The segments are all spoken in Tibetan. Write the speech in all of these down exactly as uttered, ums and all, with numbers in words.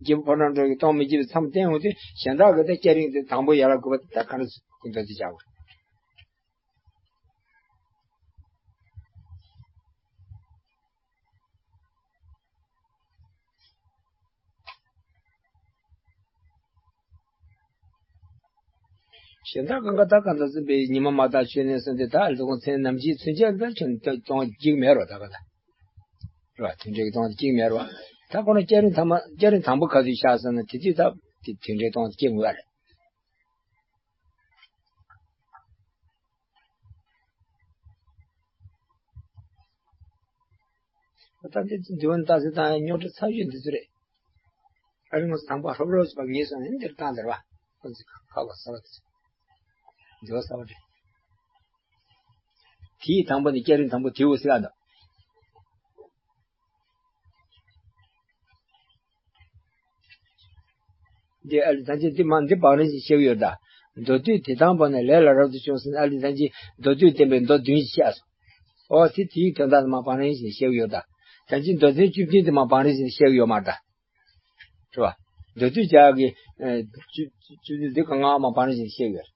སྐྱེས་བུ་ཕོ་བྲང་འགྲོ་བའི་གཏོང་མི་བྱེད་པའི་མཚམས་བསྟན་འོང་དུས་གཞན་དག་གི་ད་སྐྱ་རེངས་དེ་དང་པོ་ཡར་ལ་དགོས་པ་དེ་ད་ག་འདྲ་ཟེར་གོ་འདོད་དེ་བྱ་དགོས། གཞན་དག་གང་ག་ད་གང་ཟག་ཚུན་པའི་ཉི་མ་མ་དག་ཆོས་གནས་སོགས་འདི་དག་ལ་མཚན་ནམ་འཆི་ཚུན་ཆད་ད་ཁྱོད་གཏོང་གཅིག་མེད་རོ། ད་ག་ད་རོ་དུད་འགྲོའི་གཏོང་གཅིག་མེད་རོ། ད་ཁོ་ན་སྐྱ་རེངས་ཐ་མ་སྐྱ་རེངས་དང་པོ་ག་དུས་ཤར་སོང་ན་དེ་དུས་ད་དེ་དུད་འགྲོའི་གཏོང་གཅིག་མེད་རེད། ད་འདི་འདི་བ་ནི་ད་ཟེར་དང་རྙོག་དྲ་ཚ་ཤོས་འདི་ཚོ་རེད། ཨ་རི་ངོ་དང་པོ་ཧོབ་རོབ་ཅིག་པ་ངེས་སོང་ནས་འདིར་བཏང་དེར་བ། ཁོ་ཚོས་ཁ་བ་ས་བ་དེ་ཚོ་འདི་བ་ས་བ་རེད། དེའི་དང་པོ་ནི་སྐྱ་རེངས་དང་པོ་དེའུ་ཟེར་ཨ་འདུག་འདི་ཨ་ལི་ཐང་ཅན་འདི་མ་འདི་བང་རིམ་ཞིག་བཤད་ཀྱི་ཡོད་ད། མདོ་སྡུད་དེ་དང་པོ་ནས་ལས་ལ་རབ་ཏུ་བྱུང་ཟེར་ནས་ཨ་ལི་ཐང་ཅན་མདོ་སྡུད་བསྟན་པའི་མདོ་བདུན་ཞིག་བཤད་སོང་། ཨོ་དེ་དེའི་དོན་དག་མ་བང་རིམ་ཞིག་བཤད་ཀྱི་ཡོད་ད། ཐང་ཅན་མདོ་ཚན་བཅུ་བདུན་དེ་མ་བང་རིམ་ཞིག་བཤད་ཀྱི་ཡོད་མ་རེད་ད། རེད་བ། མདོ་སྡུད་ཅག་གི་ཨ་བཅུ་བཅུ་བདུན་འདི་ག་ང་མ་བང་རིམ་ཞིག་བཤད་ཀྱི་ཡོད།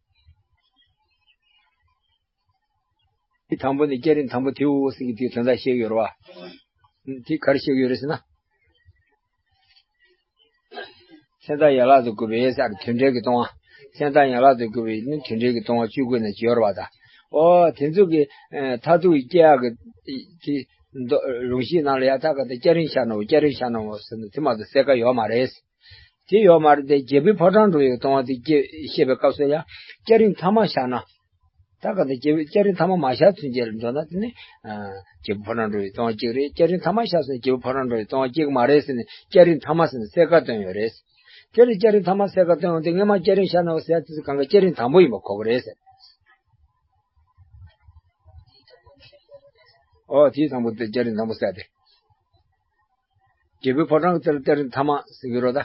དེ་དང་པོ་ནི་སྐྱ་རེངས་དང་པོ་དེའུ་ཟེར་གྱི་དེའི་དོན་དག་བཤད་ཡོད་རེད་བ། དེ་ག་རེ་བཤད་ཡོད་རེད་ཟེར་ན། མཚན་དང་ཡན་ལག་ཏུ་གོས་པའི་ཟེར་དུད་འགྲོའི་གི་གཏོང་བ། མཚན་དང་ཡན་ལག་ཏུ་གོས་པའི་ནི་དུད་འགྲོའི་གི་གཏོང་བ་བཅུ་དགུ་ནས་ཡོད་རེད་བ་ད། ཨོ་དེ་ཚོ་གི་མཐར་ཐུག་གི་སྐྱེ་ཡག་གི་དེ་མདོ་ལུང་གཞི་ནང་ལ་ཡ་ད་ག་ད་སྐྱ་རེངས་ཤར་ནོ་སྐྱ་རེངས་ཤར་ནོ་ཟེར་ནས་དེ་མ་གཏོགས་གསལ་ཁ་ཡོད་མ་རེད། དེ་ཡོད་མ་རེད་དེ་རྒྱལ་པོའི་ཕོ་བྲང་འགྲོ་བའི་གཏོང་བ་དེ་སྐྱེ་བཤད་པའི་སྐབས་སུ་ཡང་སྐྱ་རེངས་ཐ་མ་ཤར་ན། ད་ག་ད་རྒྱལ་པོའི་སྐྱ་རེངས་ཐ་མ་མ་ཤར་ཚུན་ཆད་ལ་འགྲོ་ན་དེ་ནི་རྒྱལ་པོའི་ཕོ་བྲང་འགྲོ་བའི་གཏོང་བ་གཅིག་རེད། སྐྱ་རེངས་ཐ་མ་ཤར་སོང་རྒྱལ་པོའི་ཕོ་བྲང་འགྲོ་བའི་གཏོང་བ་གཅིག་མ་རེད་ཟེར་ནས་སྐྱ་རེངས་ཐ་མ་ཟེར་ནས་གསལ་ཁ་བཏོན་ཡོད་རེད། དེ་ལ་སྐྱ་རེངས་ཐ་མ་གསལ་ཁ་བཏོན་ཡོང་དུས་སྔོན་མ་སྐྱ་རེངས་ཤར་ནོ་ཟེར་དུས་གང་ག་སྐྱ་རེངས་དང་པོ་ཡིན་པ་གོ་གི་རེད་ཟེར། ཨོ་དེའི་དང་པོ་དེ་སྐྱ་རེངས་དང་པོ་ཟེར་ཏེ། རྒྱལ་པོའི་ཕོ་བྲང་གི་དེར་སྐྱ་རེངས་ཐ་མ་ཟེར་གི་རོ་ད།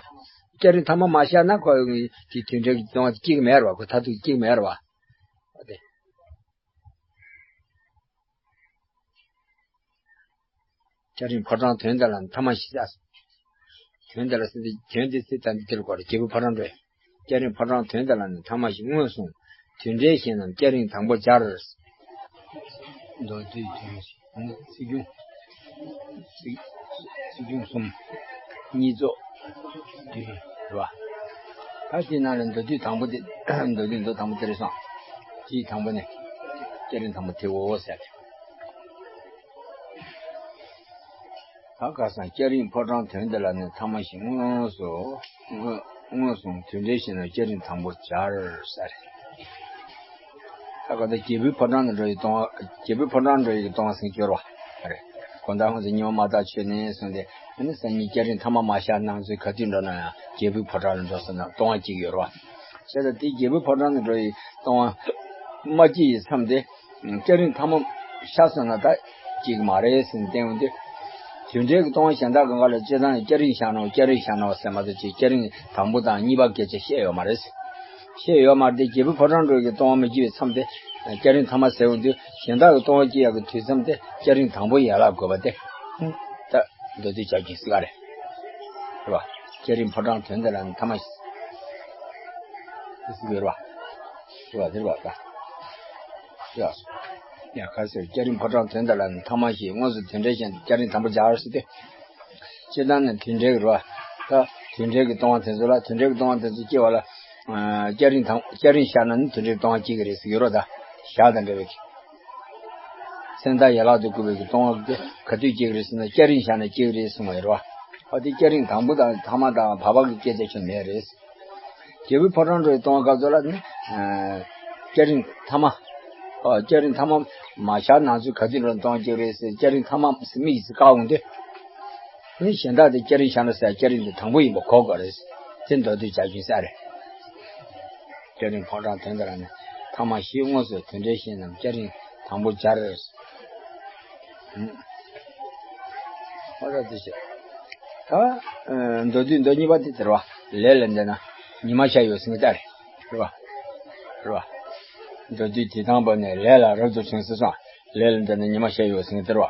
སྐྱ་རེངས་ཐ་མ་མ་ཤར་ན་ཁོ་དེ་དུད་འགྲོའི་གི་གཏོང་བ་གཅིག་མེད་ར་བ། ཁོ་མཐར་ཐུག་གཅིག་མེད་ར་བ། ཨོ་དེ། སྐྱ་རེངས་ཕོ་བྲང་དོན་དེ་ལ་ནི་ཐ་མ་ཞིག་བསགས། དོན་དེ་ལ་སྲིད་དེ་དོན་དེ་སྲིད་དང་འདི་དེར་གོ་ར་རྒྱལ་པོའི་ཕོ་བྲང་འགྲོ། སྐྱ་རེངས་ཕོ་བྲང་དོན་དེ་ལ་ནི་ཐ་མ་ཞིག་མངོན་སོང་། དུད་འགྲོའི་གཞན་རྣམས་སྐྱ་རེངས་དང་པོ་སྦྱར། མདོ་སྡུད་དོན་ཞིག་སྲིད་སྐྱོང་། སྲིད་སྲིད་སྐྱོང་གསུམ། གཉིས་རྫོགས། བདུན་རེད་བ། ད་དེ་ནང་ལ་མདོ་སྡུད་དང་པོ་དེ་མདོ་སྡུད་མདོ་དང་པོ་དེ་རེད་སོང་། དེའི་དང་པོ་ནི། སྐྱ་རེངས་དང་པོ་དེའོ་ཟེར། ད་ཁ་སང་སྐྱ་རེངས་ཕོ་བྲང་དོན་དེ་ལ་ནི་ཐ་མ་ཞིག་མངོན་སོ། མངོན་མངོན་སོང་དུད་འགྲོའི་གཞན་རྣམས་སྐྱ་རེངས་དང་པོ་སྦྱར་ཟེར། ད་ག་ད་རྒྱལ་པོའི་ཕོ་བྲང་དུ་འགྲོ་ཡི་གཏོང་བ་རྒྱལ་པོའི་ཕོ་བྲང་འགྲོ་ཡི་གཏོང་བ་ཟེར་སྦྱོར་བ་རེད། དགོང་དག་ཧོན་སེ་ཉི་མ་མ་དག་ཆོས་གནས་སོང་སྟེ་ཨ་ནི་སང་ཉིན་སྐྱ་རེངས་ཐ་མ་མ་ཤར་ནང་ཚུད་ག་དུས་འགྲོ་ན་ཡང་རྒྱལ་པོའི་ཕོ་བྲང་ལ་འགྲོ་སོང་ན་གཏོང་བ་གཅིག་ཡོད་རེད་བ། བྱས་ཙང་དེ་རྒྱལ་པོའི་ཕོ་བྲང་དུ་འགྲོ་ཡི་གཏོང་བ་མ་སྐྱེས་ཡི་མཚམས་དེ། སྐྱ་རེངས་ཐ་མ་ཤར་སོང་ན་ད་གཅིག་མ་རེད་ཟེར་ནས་བསྟན་འོང་དུས། དུད་འགྲོའི་གི་གཏོང་བ་གཞན་དག་གང་ག་ལ་སྤྱིར་བཏང་སྐྱ་རེངས་ཤར་ནོ་སྐྱ་རེངས་ཤར་ནོ་ཟེར་མ་གཏོགས་ཅིག་སྐྱ་རེངས་དང་པོ་དང་གཉིས་པ་སྐད་ཆ་བཤད་ཡོད་མ་རེད། བཤད་ཡོད་མ་རེད་དེ་རྒྱལ་པོའི་ཕོ་བྲང་འགྲོ་གི་གཏོང་བ་མ་སྐྱེས་པའི་མཚམས་དེ། སྐྱ་རེངས་ཐ་མ་ཟེར་འོང་དུས་གཞན་དག་གི་གཏོང་བ་སྐྱེ་ཡག་གི་དུས་མཚམས་དེ་སྐྱ་རེངས་དང་པོ་ཡན་ལག་དགོས་པ་དེ། ད་མདོ་སྡུད་བྱ་རྒྱུན་ཟེར་ག་རེད། རེད་བ། སྐྱ་རེངས་ཕོ་བྲང་དོན་དེ་ལ་ནི་ཐ་མ་ཞིག་ཟེར་གི་རེད་བ། རེད་བ་དེ་རེད་བ་ད། ཡ། ཡ་ག་ཟེར་སྐྱ་རེངས་ཕོ་བྲང་དོན་དེ་ལ་ནི་ཐ་མ་ཞིག་དངོས་སུ་དུད་འགྲོའི་གཞན་སྐྱ་རེངས་དང་པོ་སྦྱར་ཟེར་ཏེ། སྤྱིར་བཏང་ནི་དུད་འགྲོའི་རེད་བ། ད་དུད་འགྲོའི་གི་གཏོང་བ་དེ་ཚོ་ལ་དུད་འགྲོའི་གི་གཏོང་བ་དེ་ཚོ་སྐྱེ་བ་ལ། སྐྱ་རེངས་དང་སྐྱ་རེངས་ཤར་ན་ནི་དུད་འགྲོའི་གཏོང་བ་སྐྱེ་གི་རེད་ཟེར་གི་རེད་བ་ད། ཞག་དང་འབྲེལ་བའི་གི། མཚན་དང་ཡན་ལག་ཏུ་གོས་པའི་གི་གཏོང་བ་དེ་ག་དུས་སྐྱེ་གི་རེད་ཟེར་ན་སྐྱ་རེངས་ཤར་ན་སྐྱེ་གི་རེད་གསུངས་པ་ཡོད་རེད་བ། ཨ་དེ་སྐྱ་རེངས་དང་པོ་དང་ཐ་མ་དང་བར་པ་གི་སྐད་ཆ་ཁྱོན་མེད་རེད། རྒྱལ་པོའི་ཕོ་བྲང་འགྲོ་བའི་གཏོང་བ་སྐབས་སུ་ལ་ནི། སྐྱ་རེངས་ཐ་མ། ཨ་སྐྱ་རེངས་ཐ་མ་མ་ཤར་ནང་ཚུད་ག་དུས་འགྲོ་གཏོང་བ་སྐྱེ་གི་རེད་ཟེར་སྐྱ་རེངས་ཐ་མ་ཟེར་མིག་གིས་བཀག་འོང་དུས། ནི་གཞན་དག་དེ་སྐྱ་རེངས་ཤར་ན་ཟེར་སྐྱ་རེངས་དེ་དང་པོ་ཡིན་པ་གོ་དགོས་རེད། དེ་མདོ་སྡུད་བྱ་རྒྱུན་ཟེར་རེད། སྐྱ་རེངས་ཕོ་བྲང་དོན་དེ་ལ་ནི་ཐ་མ་ཞིག་དངོས་སུ་དུད་འགྲོའི་གཞན་རྣམས་སྐྱ་རེངས་དང་པོ་སྦྱར། ཨུམ། ཨོ་ད་དེ་བྱས། ད་མདོ་སྡུད་མདོ་གཉིས་པ་དེ་དེ་རེད་བ། ལས་ལ་འདས་ན་ཉི་མ་ཤར་ཡོད་ཟེར་མཁན་དེ་རེད། རེད་བ། རེད་བ། མདོ་སྡུད་དེ་དང་པོ་ནས་ལས་ལ་རབ་ཏུ་བྱུང་ཟེར་སོང་། ལས་ལ་འདས་ན་ཉི་མ་ཤར་ཡོད་ཟེར་མཁན་དེ་རེད་བ།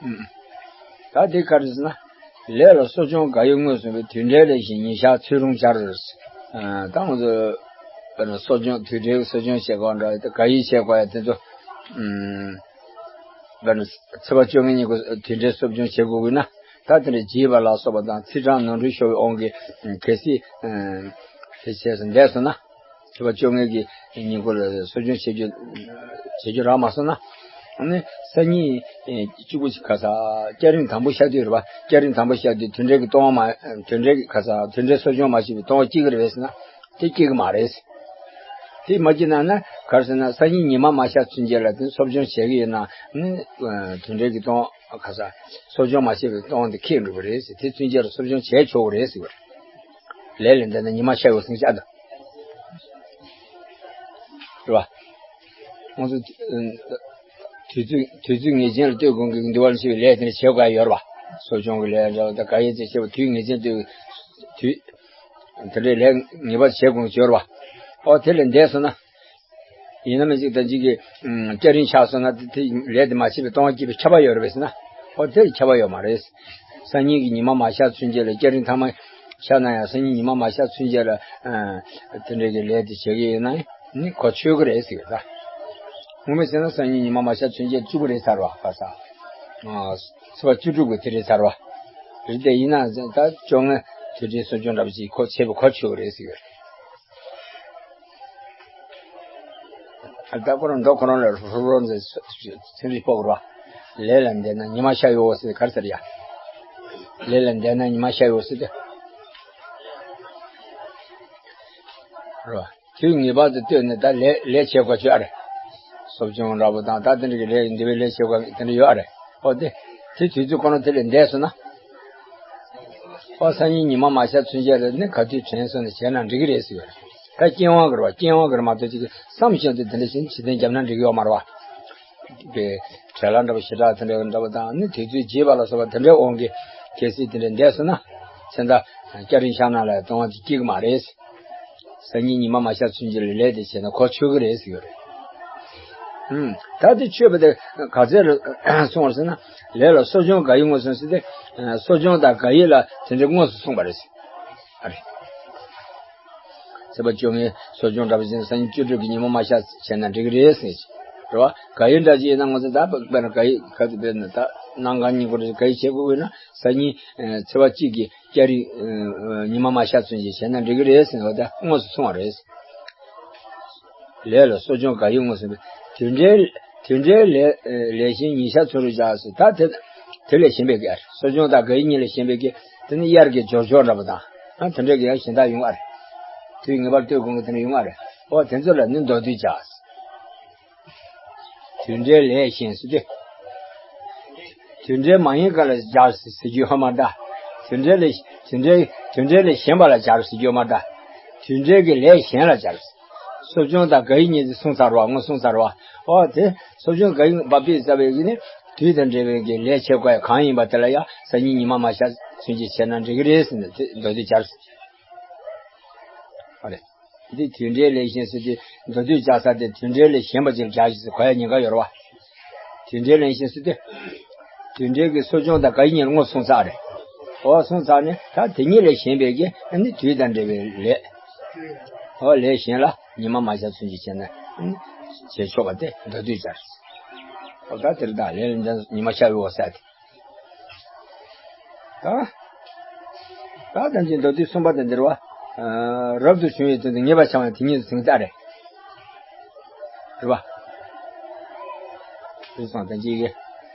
ཨུམ། ད་དེ་ག་རེ་ཟེར་ན། ལས་ལ་གསོ་སྦྱོང་དགག་དབྱེ་དངོས་སུ་བའི་དུས་འབྲེལ་ལས་གཞན་ཉིན་ཞག་ཚུལ་རུང་སྦྱར། ད་ང་ཚོ་གསོ་སྦྱོང་དུས་འབྲེལ་གསོ་སྦྱོང་བྱེད་དགོས་འདྲ་དགག་དབྱེ་བྱེད་དགོས་ཡ་དེ་ཚོ། དཔེར་ན་ཚེས་པ་བཅོ་ལྔ་ཉིན་གུ་དེ་འདྲའི་གསོ་སྦྱོང་བྱེད་དགོས་ཀྱི་ན། ད་དེ་འདྲའི་བརྗིད་པ་ལ་སོགས་པ་དང་ཚིག་གྲངས་ནོར་འཁྲུལ་ཤོར་བའི་དབང་གིས་གལ་སྲིད་དེ་བྱས་སུ་འདས་སོང་ན། ཚེས་པ་བཅོ་ལྔ་གི་ཉིན་གུ་ལ་གསོ་སྦྱོང་བྱེད་རྒྱུ་བྱེད་རྒྱུ་རག་མ་སོང་ན། ཨ་ནི་སང་ཉིན་གཅིག་པུ་ཞིག་ག་ས་སྐྱ་རེངས་དང་པོ་ཤར་དུས་རེད་པ། སྐྱ་རེངས་དང་པོ་ཤར་དུས་དེ་འདྲའི་གི་ལྟུང་བ་མ་དེ་འདྲའི་གི་ག་ས་དེ་འདྲའི་གསོ་སྦྱོང་མ་བྱས་པའི་ལྟུང་བ་སྐྱེ་གི་རེད་པས་ཟེར་ན། དེ་སྐྱེ་གི་མ་རེད། དེ་མ་སྐྱེས་ན་ན་ག་རེ་ཟེར་ན་སང་ཉིན་ཉི་མ་མ་ཤར་ཚུན་ཆད་ལ་དེ་གསོ་སྦྱོང་བྱེད་ཀྱི་ཡོད་ན་ནི་དེ་འདྲའི་གི་ལྟུང་ག་ས་གསོ་སྦྱོང་མ་བྱས་པའི་ལྟུང་དེ་ཁེགས་འགྲོ་གི་རེད་ཟེར། དེ་ཚུན་ཆད་ལ་གསོ་སྦྱོང་བྱས་ཆོག་གི་རེད་ཟེར་གི་རེད། ལས་ལ་འདས་ན་ཉི་མ་ཤར་ཡོང་ཟེར་བྱ་དང་། རེད་བ། ང་ཚོ་དུས་ཚོད་དུས་ཚོད་ངེས་ཅན་ལ་ལྟོས་དགོངས་ཀྱི་འདུལ་བ་ལ་མཆིས་པའི་ལས་དེ་འདྲ་བྱེད་དགོས་ཡ་ཡོད་རེད་བ། གསོ་སྦྱོང་གི་ལས་འདྲ་བ་དང་དགག་དབྱེ་བྱེད་བྱེད་པ་དུས་ངེས་ཅན་ལྟོས་དུས། དེ་འདྲའི་ལས་ངེས་པར་བྱེད་དགོས་ཀྱི་ཡོད་རེད་བ། ཨོ་དེ་ལས་འདས་སོང་ན། ཡིན་ན་མི་གཅིག་དང་གཅིག་གིས་སྐྱ་རེངས་ཆགས་སོང་ན་དེ་ལས་དེ་མ་བྱས་པའི་ལྟུང་བ་སྐྱེས་པའི་ཁྱབ་པ་ཡོད་རེད་པས་ཟེར་ན། ཨོ་དེ་ཁྱབ་པ་ཡོད་མ་རེད། སང་ཉིན་གྱི་ཉི་མ་མ་ཤར་ཚུན་ཆད་ལ་སྐྱ་རེངས་ཐ་མ་ཤར་ན་ཡང་སང་ཉིན་ཉི་མ་མ་ཤར་ཚུན་ཆད་ལ་དེ་འདྲའི་གི་ལས་དེ་བྱེད་ཀྱི་ཡོད་ན་ནི་གོ་ཆོད་ཀྱི་རེད་ཟེར་གི་རེད་ད། ངོ་མ་བྱས་ན་སང་ཉིན་ཉི་མ་མ་ཤར་ཚུན་ཆད་བཅུ་དགུ་རེད་ཚར་བ་ག་ས། ཚེས་པ་བཅུ་དྲུག་གི་དེ་རེད་ཚར་བ། རེད་དེ་ཡིན་ན་ད་བཅོ་ལྔ་དུས་དྲན་གསོ་སྦྱོང་འདྲ་པོ་ཅིག་གོ་བྱས་པ་གོ་ཆོད་ཀྱི་རེད་ཟེར་གི་རེད། ད་ཁོ་རང་མདོ་ཁོ་རང་ལ་རོ་རོ་ཟེར་ཚན་རིག་སྤོག་རོ། ལས་ལ་འདས་ན་ཉི་མ་ཤར་ཡོང་ཟེར་ག་རེ་ཟེར་ཡ། ལས་ལ་འདས་ན་ཉི་མ་ཤར་ཡོང་ཟེར་ཏེ། རོ། དུས་ངེས་པར་དུ་ལྟོས་ནས་ད་ལས་ལས་བྱེད་དགོས་ཆོག་ཨ་རེ། གསོ་སྦྱོང་འདྲ་པོ་དང་ད་དེ་འདྲ་གི་ལས་འདི་བའི་ལས་བྱེད་དགོས་དེ་འདྲ་ཡོད་ཨ་རེ། ཨོ་དེ། དེ་དུས་ཚོད་ཁོ་རང་དེ་ལས་འདས་སོང་ན། ཨོ་སང་ཉིན་ཉི་མ་མ་ཤར་ཚུན་ཆད་ལ་ནི་ག་དུས་དྲན་སོང་ནས་བྱས་ན་འགྲིག་གི་རེད་ཟེར་བ་རེད། ད་རྐྱེན་དབང་གི་རེད་བ། རྐྱེན་དབང་གི་རེད་མ་གཏོགས་ཅིག་བསམ་བཞིན་དུ་དེ་འདྲ་བཞིན་ཇི་ལྟར་བརྒྱབ་ན་འགྲིག་གི་ཡོད་མ་རེད་བ། པའི་བྲེལ་བ་འདྲ་པོ་ཞེ་དྲག་དེ་འདྲ་འདྲ་པོ་དང་ནི་དུས་ཚོད་རྒྱས་པ་ལ་སོགས་པ་དེ་འདྲའི་དབང་གིས་གལ་སྲིད་དེ་འདྲ་འདས་སོང་ན། མཚན་ད་སྐྱ་རེངས་ཤར་ན་ལ་ལྟུང་བ་ཅིག་སྐྱེ་གི་མ་རེད། སང་ཉིན་ཉི་མ་མ་ཤར་ཚུན་ཆད་ལ་ལས་དེ་བྱས་ན་གོ་ཆོད་ཀྱི་རེད་ཟེར་གྱི་རེད། ཨུམ། ད་དེ་ཆོད་པ་དེ་ག་ཚད་ལ་སོང་བར་ཟེར་ན། ལས་ལ་གསོ་སྦྱོང་དགག་དབྱེ་དངོས་སུ་ཟེར་ཏེ། གསོ་སྦྱོང་དང་དགག་དབྱེ་ལ་དེ་འདྲའི་དངོས་སུ་གསུངས་པ་རེད། ཨ་རེད། ཚེས་པ་བཅོ་ལྔའི་གསོ་སྦྱོང་འདྲ་པོ་ཅིག་སང་ཉིན་བཅུ་དྲུག་གི་ཉི་མ་མ་ཤར་བྱས་ན་འགྲིག་གི་རེད་ཟེར་གྱི་རེད་བ། དགག་དབྱེ་འདྲ་ཅིག་ཡིན་ན་ང་ཚོ་ད་དཔེར་ན་དགག་དབྱེ་ག་ཚོད་དཔེར་ན་ད་གནམ་གང་ཉིན་གུང་དགག་དབྱེ་བྱེད་དགོས་ཀྱི་ན་སང་ཉིན་ཚེས་པ་གཅིག་གི་སྐྱ་རེངས་ཉི་མ་མ་ཤར་ཚུན་ཆད་བྱས་ན་འགྲིག་གི་རེད་ཟེར་བ་ད་དངོས་སུ་གསུངས་པ་རེད། ལས་ལ་གསོ་སྦྱོང་དགག་དབྱེ་དངོས་སུ་དུས་འབྲེལ་དུས་འབྲེལ་ལས་ལས་གཞན་ཉིན་ཞག་ཚུན་རུ་བཞག་ཟེར་ད་དེ་དེ་ལས་གཞན་པའི་གི་གསོ་སྦྱོང་དང་དགག་དབྱེ་གཉིས་ལས་གཞན་པའི་གི་དེ་ནི་དབྱར་གྱི་སྦྱོར་སྦྱོར་འདྲ་པོ་དང་ཨ་དེ་འདྲ་གི་ཡང་གཞན་དག་ཡོང་བ་རེད། དུས་ངེས་པར་ལྟོས་དགོངས་གི་དེ་འདྲ་ཡོང་བ་རེད། ཨོ་དེ་ཚོ་ལ་ནི་མདོར་བསྡུས་བྱ། དུས་འབྲེལ་ལས་གཞན་ཟེར་དུས། དུས་འབྲེལ་མ་ཡིན་ག་ལ་སྦྱར་ཟེར་རྒྱུ་ཡོད་མ་རེད། དུས་འབྲེལ་ལས་དུས་འབྲེལ་དུས་འབྲེལ་ལས་གཞན་པ་ལ་སྦྱར་ཟེར་རྒྱུ་ཡོད་མ་རེད། དུས་འབྲེལ་གྱི་ལས་གཞན་ལ་སྦྱར། གསོ་སྦྱོང་དང་དགག་དབྱེ་གཉིས་དེ་གསུངས་ཚར་བ་ངོ་གསུངས་ཚར་བ། ཨོ་དེ་གསོ་སྦྱོང་དགག་དབྱེ་བབ་པའི་རྩ་བའི་གི་ནི་དུས་དང་འབྲེལ་བའི་གི་ལས་བྱེད་དགོས་ཡ་གང་ཡིན་པ་དེ་ལ་ཡ་སང་ཉིན་ཉི་མ་མ་ཤར་ཚུན་ཆད་བྱས་ན་འགྲིག་གི་རེད་ཟེར་ནས་དེ་མདོར་བསྡུས་སྦྱར། ཨ་རེད། འདི་དུས་འབྲེལ་ལས་གཞན་ཟེར་དུས་མདོར་བསྡུས་བྱ་ས་དེ་དུས་འབྲེལ་ལས་གཞན་པ་ཅིག་བྱ་ཞིག་ཟེར་གོ་ཡ་ཉེན་ཁ་ཡོད་རེད་བ། དུས་འབྲེལ་ལས་གཞན་ཟེར་དུས། དུས་འབྲེལ་གྱི་གསོ་སྦྱོང་དང་དགག་དབྱེ་གཉིས་ལ་དངོས་སུ་གསུངས་ཚར་རེད། འོ་གསུངས་ཚར་ནས་ད་དེ་གཉིས་ལས་གཞན་པའི་གི་ཨ་ནི་དུས་དང་འབྲེལ་བའི་ལས། འོ་ལས་གཞན་ལ་ཉི་མ་མ་ཤར་ཚུན་ཆད་བྱས་ན་ཨ་ནི་བྱེད་ཆོག་པ་དེ་མདོར་བསྡུས་བྱ། འོ་ད་དེར་ད་ལས་ལ་འདི་ཉི་མ་ཤར་བའི་འོ་ཟེར་ཏེ། ད། ད་ཐམས་ཅད་མདོར་བསྡུས་གསུམ་པ་དེ་འདིར་བ། རབ་ཏུ་བྱུང་བའི་དོན་དུ་ངེས་པར་བྱ་བ་དེ་ཉིད་དུ་ཟིན་ས་རེད། རེད་བ། དེ་སོང་དེ་གཅིག་གི།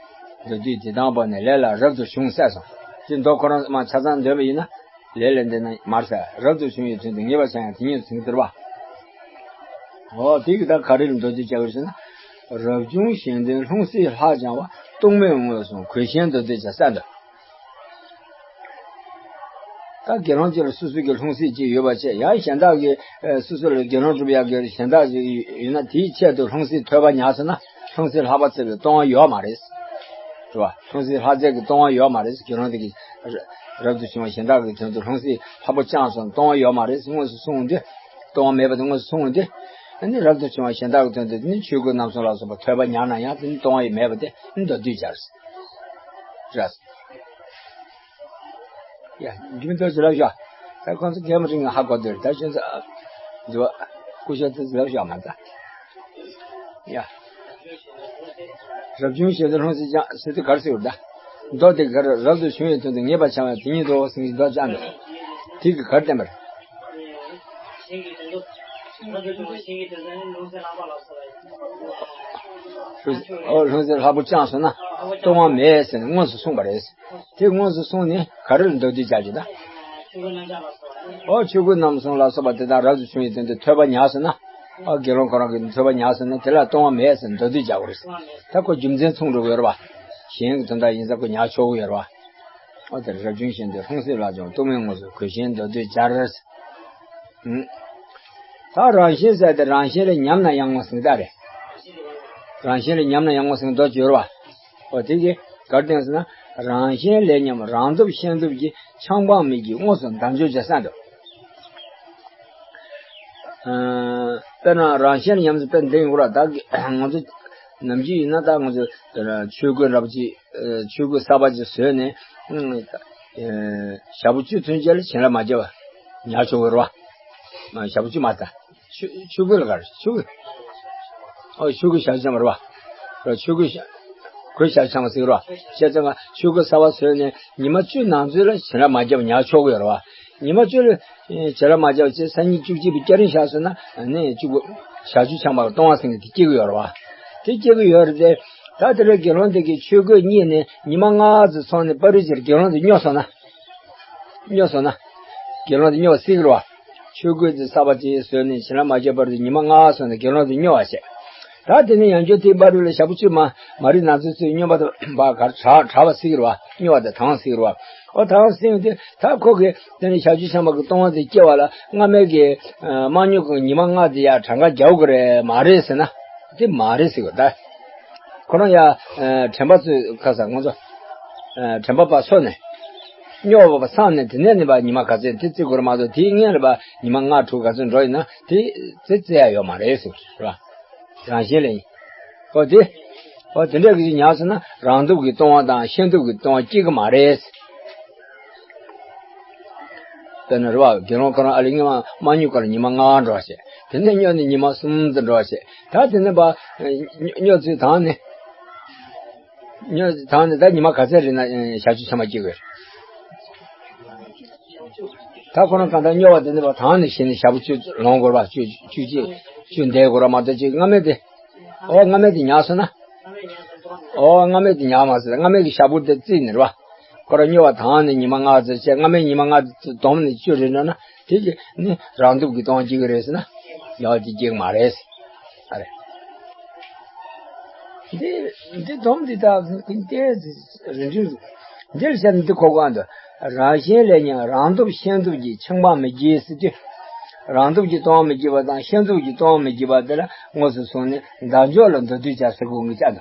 མདོར་བསྡུས་དེ་དང་པོ་ནས་ལས་ལ་རབ་ཏུ་བྱུང་ཟེར་སོང་། དེ་མདོ་ཁོ་རང་མ་ཆ་ཚང་འདོན་པ་ཡིན་ན། ལས་ལ་འདི་ན་མར་ཟེར་རབ་ཏུ་བྱུང་བའི་དོན་དུ་ངེས་པར་བྱ་ཡང་དེ་ཉིད་དུ་ཟིན་གྱི་འདིར་བ། འོ་དེ་གི་ད་ག་རེ་ལ་མདོར་བསྡུས་བྱ་དགོས་ཟེར་ན། རབ་བྱུང་གཞན་དོན་ལྷུང་བཟེད་ལྷག་སྦྱང་བ་སྟོང་མེད་དངོས་སུ་གོས་གཞན་མདོར་བསྡུས་བྱ་ས་འདི། ད་དགེ་སློང་གཅིག་ལ་སོ་སོ་གི་ལྷུང་བཟེད་ཅིག་ཡོད་པ་བྱས་ཡང་གཞན་དག་གི་སོ་སོ་ལ་དགེ་སློང་སྒྲུབ་ཡག་གི་གཞན་དག་ཅིག་ཡོད་ན་དེའི་ཆེད་དུ་ལྷུང་བཟེད་ཐོས་པ་ཉར་ཟེར་ན་ལྷུང་བཟེད་ལྷག་པ་བཙལ་བའི་ལྟུང་བ་ཡོད་མ་རེད། རེད་བ། ལྷུང་བཟེད་ལྷག་བཙལ་གྱི་ལྟུང་བ་ཡོད་མ་རེད། དགེ་སློང་དེ་གིས་རབ་ཏུ་བྱུང་བ་གཞན་དག་གི་དོན་དུ་ལྷུང་བཟེད་ལྷག་པ་བཅངས་སོང་ལྟུང་བ་ཡོད་མ་རེད་དངོས་སུ་གསུངས་ཏེ། ལྟུང་བ་མེད་པ་དེ་དངོས་སུ་གསུངས་ཏེ། ཨ་ནི་རབ་ཏུ་བྱུང་བ་གཞན་དག་གི་དོན་དུ་ནི་ཆོས་གོས་རྣམ་གསུམ་ལ་སོགས་པ་ཐོས་པ་ཉར་ན་ཡང་དེ་ནི་ལྟུང་བ་ཡང་མེད་པ་དེ་ནི་མདོར་བསྡུས་སྦྱར། རེད། ཡ། རྒྱུ་མི་འདོད་ཅི་ལབ་ཤོག་ད་ཁོང་ཚོ་གད་མོ་རིང་ང་ཧ་གོ་འདོད་ད་ཁྱོད་ཚོ། འདི་བ། སྐུ་ཞབས་ཚོ་ལབ་ཤོག་མ་ད། ཡ། རབ་བྱུང་གཞན་དོན་ལྷུང་བཟེད་བཅངས་ཟེར་དུས་ག་རེ་ཟེར་བ་ད། མདོ་དེ་ག་རེ་རབ་ཏུ་བྱུང་བའི་དོན་དུ་ངེས་པར་འཆང་བ་དེ་ཉིད་དོ་ཟེར་གྱི་མདོ་བཅངས་འདུག་དེ་གིས་ག་རེ་བསྟན་པ་རེད། ཨོ་ལྷུང་བཟེད་ལྷག་པོ་བཅངས་སོང་ན། ལྟུང་བ་མེད་ཟེར་ནས་དངོས་སུ་གསུངས་པ་རེད། དེ་དངོས་སུ་གསུངས་ནས་ག་རེ་ལ་མདོ་སྡུད་བྱ་རྒྱུ་ད། ཨོ་ཆོས་གོས་རྣམ་གསུམ་ལ་སོགས་པ་དེ་དག་རབ་ཏུ་བྱུང་བའི་དོན་དུ་ཐོས་པ་ཉར་སོང་ན། ཨོ་དགེ་སློང་ཁོ་རང་གིས་ཐོས་པ་ཉར་སོང་ན་དེ་ལ་ལྟུང་བ་མེད་ཟེར་མདོ་སྡུད་བྱ་དགོས་རེད། ད་ཁོ་རྒྱུ་མཚན་མཚུངས་འགྲོ་གི་ཡོད་རེད་བ། གཞན་གྱི་དོན་དག་ཡིན་ཙང་ཁོ་ཉར་ཆོག་གི་ཡོད་རེད་བ། ཨོ་དེར་རབ་བྱུང་གཞན་དོན་ལྷུང་བཟེད་ལ་སྦྱངས་ལྟུང་བའི་དངོས་སུ་གོས་ཆེན་མདོ་སྡུད་སྦྱར། ཨུམ། ད་རང་བཞིན་ཟེར་ཏེ་རང་བཞིན་ལས་ཉམས་ན་ཡང་ངོ་ཟིན་ད་རེད། རང་བཞིན་ལས་ཉམས་ན་ཡང་ངོ་ཟིན་མདོ་སྦྱོར་བ། ཨོ་དེ་གིས་ག་རེ་བསྟན་ཟེར་ན། རང་བཞིན་ལས་ཉམས་རང་སྟོབས་ཤན་སྟོབས་ཀྱིས་ཆང་སྤང་མི་བགྱིད་དངོས་སུ་དལ་འབྱོར་བྱེད་ས་འདུག་ཨ་དཔེར་ན་རང་བཞིན་ལས་ཉམས་ཟེར་དཔེ་འདི་ཡིན་དགོས་ར་ད་ང་ཚོ། ནམ་རྒྱུན་ཡིན་ན་ད་ང་ཚོ་ཆོས་གོས་འདྲ་པོ་ཅིག་ཨ་ཆོས་གོས་གསར་པ་ཅིག་བཟོས་ནས། ཨ་ཞག་པོ་བཅུ་ཚུན་ཆད་ལ་བྱིན་རླབས་མ་བརྒྱབ་པ་ཉར་ཆོག་གི་རེད་བ། ཞག་པོ་བཅུ་མ་ད། ཆོས་ཆོས་གོས་ལ་ག་རེ་ཆོས་གོས། ཨོ་ཆོས་གོས་ཞལ་ཆེམས་རེད་བ། རེད་ཆོས་གོས་ཞལ། གོས་ཞལ་ཆེམས་ཟེར་གི་རེད་བ། བྱས་ཙང་ང་ཆོས་གོས་གསར་པ་བཟོས་ནས་ཉི་མ་བཅུ་ནང་ཚུན་ལ་བྱིན་རླབས་མ་བརྒྱབ་པ་ཉར་ཆོག་གི་ཡོད་རེད་བ། ཉི་མ་བཅུ་ལ་བྱིན་རླབས་མ་བརྒྱབ་པ་བྱས་སང་ཉིན་བཅུ་གཅིག་པའི་སྐྱ་རེངས་ཤར་སོང་ན་ནི་བཅུ་དགུ། ཞག་བཅུ་འཁྱམས་པ་ལ་ལྟུང་བ་ཟེར་མཁན་དེ་སྐྱེ་གི་ཡོད་རེད་བ། དེ་སྐྱེ་གི་ཡོད་རེད་དེ། ད་དེ་འདྲའི་དགེ་སློང་དེ་གིས་ཆོས་གོས་རྙེད་ནས་ཉི་མ་ལྔ་ཙམ་སོང་ནས་པ་རི་ཅེར་དགེ་སློང་དེ་སྨྱོ་སོང་ན། སྨྱོ་སོང་ན། དགེ་སློང་དེ་སྨྱོ་བ་སྲིད་ཀྱི་རེད་བ། ཆོས་གོས་དེ་གསར་པ་ཅིག་བཟོས་ནས་བྱིན་རླབས་མ་བརྒྱབ་བར་དུ་ཉི་མ་ལྔ་སོང་ནས་དགེ་སློང་དེ་སྨྱོ་བ་བྱས། ད་དེ་ནས་ཡང་བསྐྱར་དེའི་པ་རི་ལ་ཞག་པོ་བཅུ་མ་མ་རི་ན་ཚོད་ཚོད་སྨྱོན་པ་དང་བ་གར་དྲག་དྲག་པ་སྲིད་ཀྱི་རེད་བ། སྨྱོ་བ་དེ་དང་སྲིད་ཀྱི་རེད་བ། ཨོ་དང་སྲིད་ཀྱི་དེ་ད་ཁོ་གིས་དེ་ནས་ཞག་བཅུ་འཁྱམས་པ་གི་ལྟུང་བ་དེ་སྐྱེ་བ་ལ་སྔ་མའི་གི་ཨ་མ་སྨྱོ་གི་ཉི་མ་ལྔ་དེ་ཡ་གྲངས་ཀ་རྒྱག་དགོས་རེད་མ་རེད་ཟེར་ན། དེ་མ་རེད་ཟེར་དགོས་ད། ཁོ་རང་ཡ། ཨ་དྲན་པ་ཚོས་ཁ་ས་ང་ཚོ། ཨ་དྲན་པ་པ་སོ་ནས། སྨྱོ་བ་པ་སངས་ནས་དེ་ནས་ནི་པ་ཉི་མ་ག་ཚོད་དེ་བརྩི་དགོས་རེད་མ་གཏོགས་དེའི་སྔོན་ལ་པ་ཉི་མ་ལྔ་དྲུག་ག་ཚོད་འགྲོ་ཡིན་ན་དེ་དེ་བརྩི་ཡ་ཡོད་མ་རེད་ཟེར་རེད་བ། རང་བཞིན་ལས་ཡིན། ཨོ་དེ། ཨོ་དེ་འདྲ་གི་ཉར་སོང་ན་རང་སྟོབས་ཀྱི་ལྟུང་བ་དང་ཤན་སྟོབས་ཀྱི་ལྟུང་བ་སྐྱེ་གི་མ་རེད། དཔེར་ན་རེད་བ། དགེ་སློང་ཁོ་རང་ཨ་ལི་སྔོན་མ་མ་སྨྱོ་ག་ལ་ཉི་མ་ལྔ་འགྲོ་བ་བྱས། དེ་ནས་སྨྱོ་ནས་ཉི་མ་གསུམ་དུ་འགྲོ་བ་བྱས། ད་དེ་ནས་པ། སྨྱོ་ཚུལ་དང་ནི། སྨྱོ་དང་ནི་ད་ཉི་མ་ག་ཚད་རེད་ན་ཞག་བཅུ་ཚང་མ་སྐྱེ་དགོས། ད་ཁོ་རང་གང་ལྟར་སྨྱོ་བ་དེ་ནི་པ་དང་ནི་ཞེས་ནས་ཞག་པོ་བཅུ་ལོངས་དགོས་པ་བཅུ་བཅུ་གཅིག་བཅུ་འདས་དགོས་ར་མ་གཏོགས་ཅིག་སྔ་མའི་དེ། ཨོ་སྔ་མའི་དེ་ཉར་སོང་ན། ཨོ་སྔ་མའི་དེ་ཉར་མ་སོང་ན་སྔ་མའི་གི་ཞག་པོ་དེ་བརྩིས་ནི་རེད་བ། ཁོ་རང་སྨྱོ་བ་དང་ནི་ཉི་མ་ལྔ་ཙམ་བྱས་སྔ་མའི་ཉི་མ་ལྔ་ཙམ་བསྡོམས་ནས་བཅུ་རེད་འགྲོ་ན་དེ་གི་ནི་རང་སྟོབས་ཀྱི་སྟོང་སྐྱེ་གི་རེད་ཟེར་ན། ཡང་དེ་སྐྱེ་གི་མ་རེད། ཨ་རེད། འདི་འདི་སྡོམ་འདི་དག་ཏེ་རིན་འདྲིས་འདིར་བཤད་ན་འདི་གོ་དགོས་འདུག་རང་གཞན་ལས་ཉམས་རང་སྟོབས་ཤན་སྟོབས་ཀྱིས་ཆང་སྤང་མི་བགྱིད་ཟེར་དུས། རང་སྟོབས་ཀྱིས་ལྟུང་བ་མི་བགྱིད་པ་དང་ཤན་སྟོབས་ཀྱིས་ལྟུང་བ་མི་བགྱིད་པ་དེ་ལ་དངོས་སུ་གསུངས་ནས་དལ་འབྱོར་ལ་མདོ་སྡུད་བྱ་ཟེར་དགོས་ངེས་ཅག་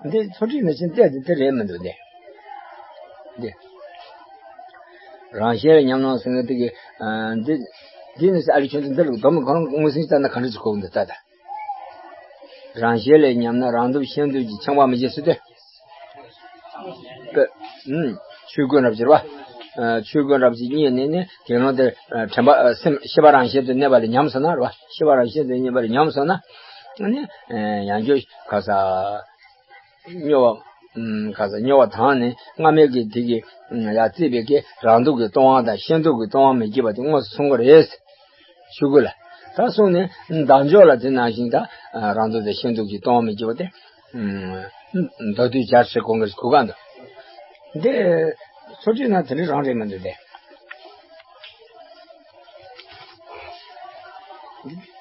འདུག་འདི་ཚོ་ཁྲིད་ནང་བཞིན་བལྟས་ཏེ་དེ་རེད་མི་འདུག་སྟེ། འདི། རང་གཞན་ལས་ཉམས་སྣང་ཟེར་མཁན་དེ་གི། ཨ་འདི། འདི་ནི་ཨ་རི་ཁྱོད་ཚོ་འདི་ལ་སྡོམ་གང་ངོས་ཟིན་བལྟས་ན་ག་འདྲ་ཅིག་གོ་གི་འདུག་ད་ལྟ། རང་གཞན་ལས་ཉམས་ན་རང་སྟོབས་ཤན་སྟོབས་ཀྱིས་ཆང་སྤང་མི་བགྱིད་ཟེར་ཏེ། པ། ཨུམ། ཆོས་གོས་རབ་ཅིག་རེད་བ། ཨ་ཆོས་གོས་རབ་ཅིག་རྙེད་ནས་ནི་དགེ་སློང་དེ་ཨ་དྲན་པ་ཨ་སེམས་ཤེས་པ་རང་བཞིན་དུ་གནས་པ་ལ་ཉམས་སོང་ན་རེད་བ། ཤེས་པ་རང་བཞིན་དུ་གནས་པ་ལ་ཉམས་སོང་ན། ནི་ཨ་ཡང་བསྐྱར་ག་ས། སྨྱོ་བ། ཨུམ། ག་ས་སྨྱོ་བ་དང་ནི་སྔ་མའི་གི་དེ་གི་ཡ་བརྩིས་པའི་གི་རང་སྟོབས་ཀྱིས་ལྟུང་བ་དང་ཤན་སྟོབས་ཀྱིས་ལྟུང་བ་མི་བགྱིད་པ་དེ་དངོས་སུ་གསུང་གི་རེད། ཆོས་གོས་ལ། ད་གསུངས་ནས་དལ་འབྱོར་ལ་དེ་ནང་བཞིན་ད་རང་སྟོབས་དང་ཤན་སྟོབས་ཀྱིས་ལྟུང་བ་མི་བགྱིད་པ་དེ། ཨུམ། མདོ་སྡུད་བྱ་ཟེར་གོང་གི་གོ་ག་འདུག་འདི། ཚོ་ཁྲིད་ན་དེ་འདྲ་རང་རེད་མི་འདུག་སྟེ།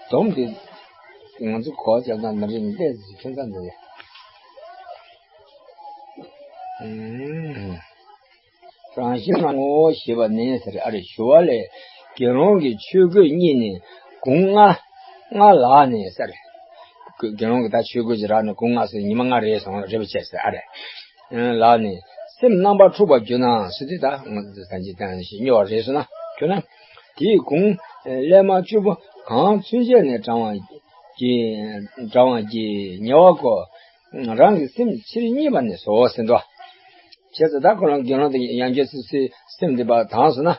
སྡོམ་དེ། ང་ཚོ་གོ་བ་རྒྱབ་སྟངས་མི་རེད་ནི་ལྟས་ཀྱི་ཁྱད་མཚར་འདུག་སྟེ། ཨུམ། རང་བཞིན་ལ་ངོ་བོ་ཞེས་པ་ནི་ཟེར་ཨ་རེ་ཞུ་བ་ལས། དགེ་སློང་གིས་ཆོས་གོས་རྙེད་ནས་དགུང་ལྔ། ལྔ་ལགས་ནས་ཟེར། དགེ་སློང་གིས་ད་ཆོས་གོས་ཅིག་རག་ནས་དགུང་ལྔ་ཟེར་ཉི་མ་ལྔ་རེད་སོང་རེད་པ་བྱས་ཟེར་ཨ་རེ། ལགས་ནས་སེམས་རྣམ་པར་འཁྲུགས་པར་གྱུར་ན་ཟེར་དུས་ད་ང་ཚོ་སངས་རྒྱས་བསྟན་ཞིག་སྨྱོ་བ་རེད་ཟེར་ན་གྱུར་ན། དེའི་དགུང་སླད་མ་བཅུ་པོ་གང་ཚུན་ཆད་ནས་བགྲང་བར་བགྱི། བགྲང་བར་བགྱི་ཉེ་བར་བཀོད། རང་གི་སེམས་ཕྱིར་རྙེད་པ་ནས་སོ་ཟེར་འདུག་བྱས་ཙང་ད་ཁོ་རང་དགེ་སློང་དེ་ཡང་བསྐྱར་སོ་སོའི་སེམས་དེ་ཕར་དྭངས་སོང་ན།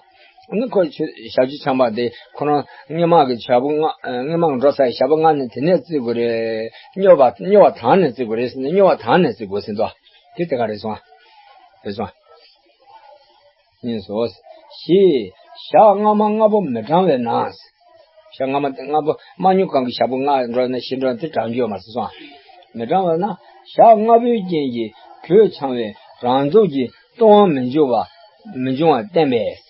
ཨ་ནི་ཁོ་ཆོས་ཞབས་ཀྱུ་ཆགས་པ་དེ་ཁོ་རང་སྔོན་མ་གི་ཞག་པོ་ལྔ་ཨ་སྔོན་མ་འགྲོ་ས་ཞག་པོ་ལྔ་ནི་དེ་ནས་བརྩི་དགོས་རེད། སྨྱོ་བ་སྨྱོ་བ་དྭངས་ནས་བརྩི་དགོས་རེད་ཟེར་ནས་སྨྱོ་བ་དྭངས་ནས་བརྩི་དགོས་ཟེར་འདུག་དེ་དེ་ག་རེད་སོང་། རེད་སོང་། ཡིན་སོ། ཞེས་ཞག་སྔ་མ་ལྔ་པོ་མི་གྲངས་པས་ན། ཞག་སྔ་མ་ལྔ་པོ་མ་སྨྱོ་གང་གི་ཞག་པོ་ལྔ་འགྲོ་ན་བཞི་འགྲོ་ན་དེ་གྲངས་ཀྱི་ཡོད་མ་རེད་སོང་། མི་གྲངས་པས་ན་ཞག་ལྔ་པོའི་རྐྱེན་གྱིས་གོས་འཆང་བའི་རང་སྟོབས་ཀྱིས་ལྟུང་བ་མི་འབྱུང་བ་མི་འབྱུང་བ་བསྟན་པས། བྱས་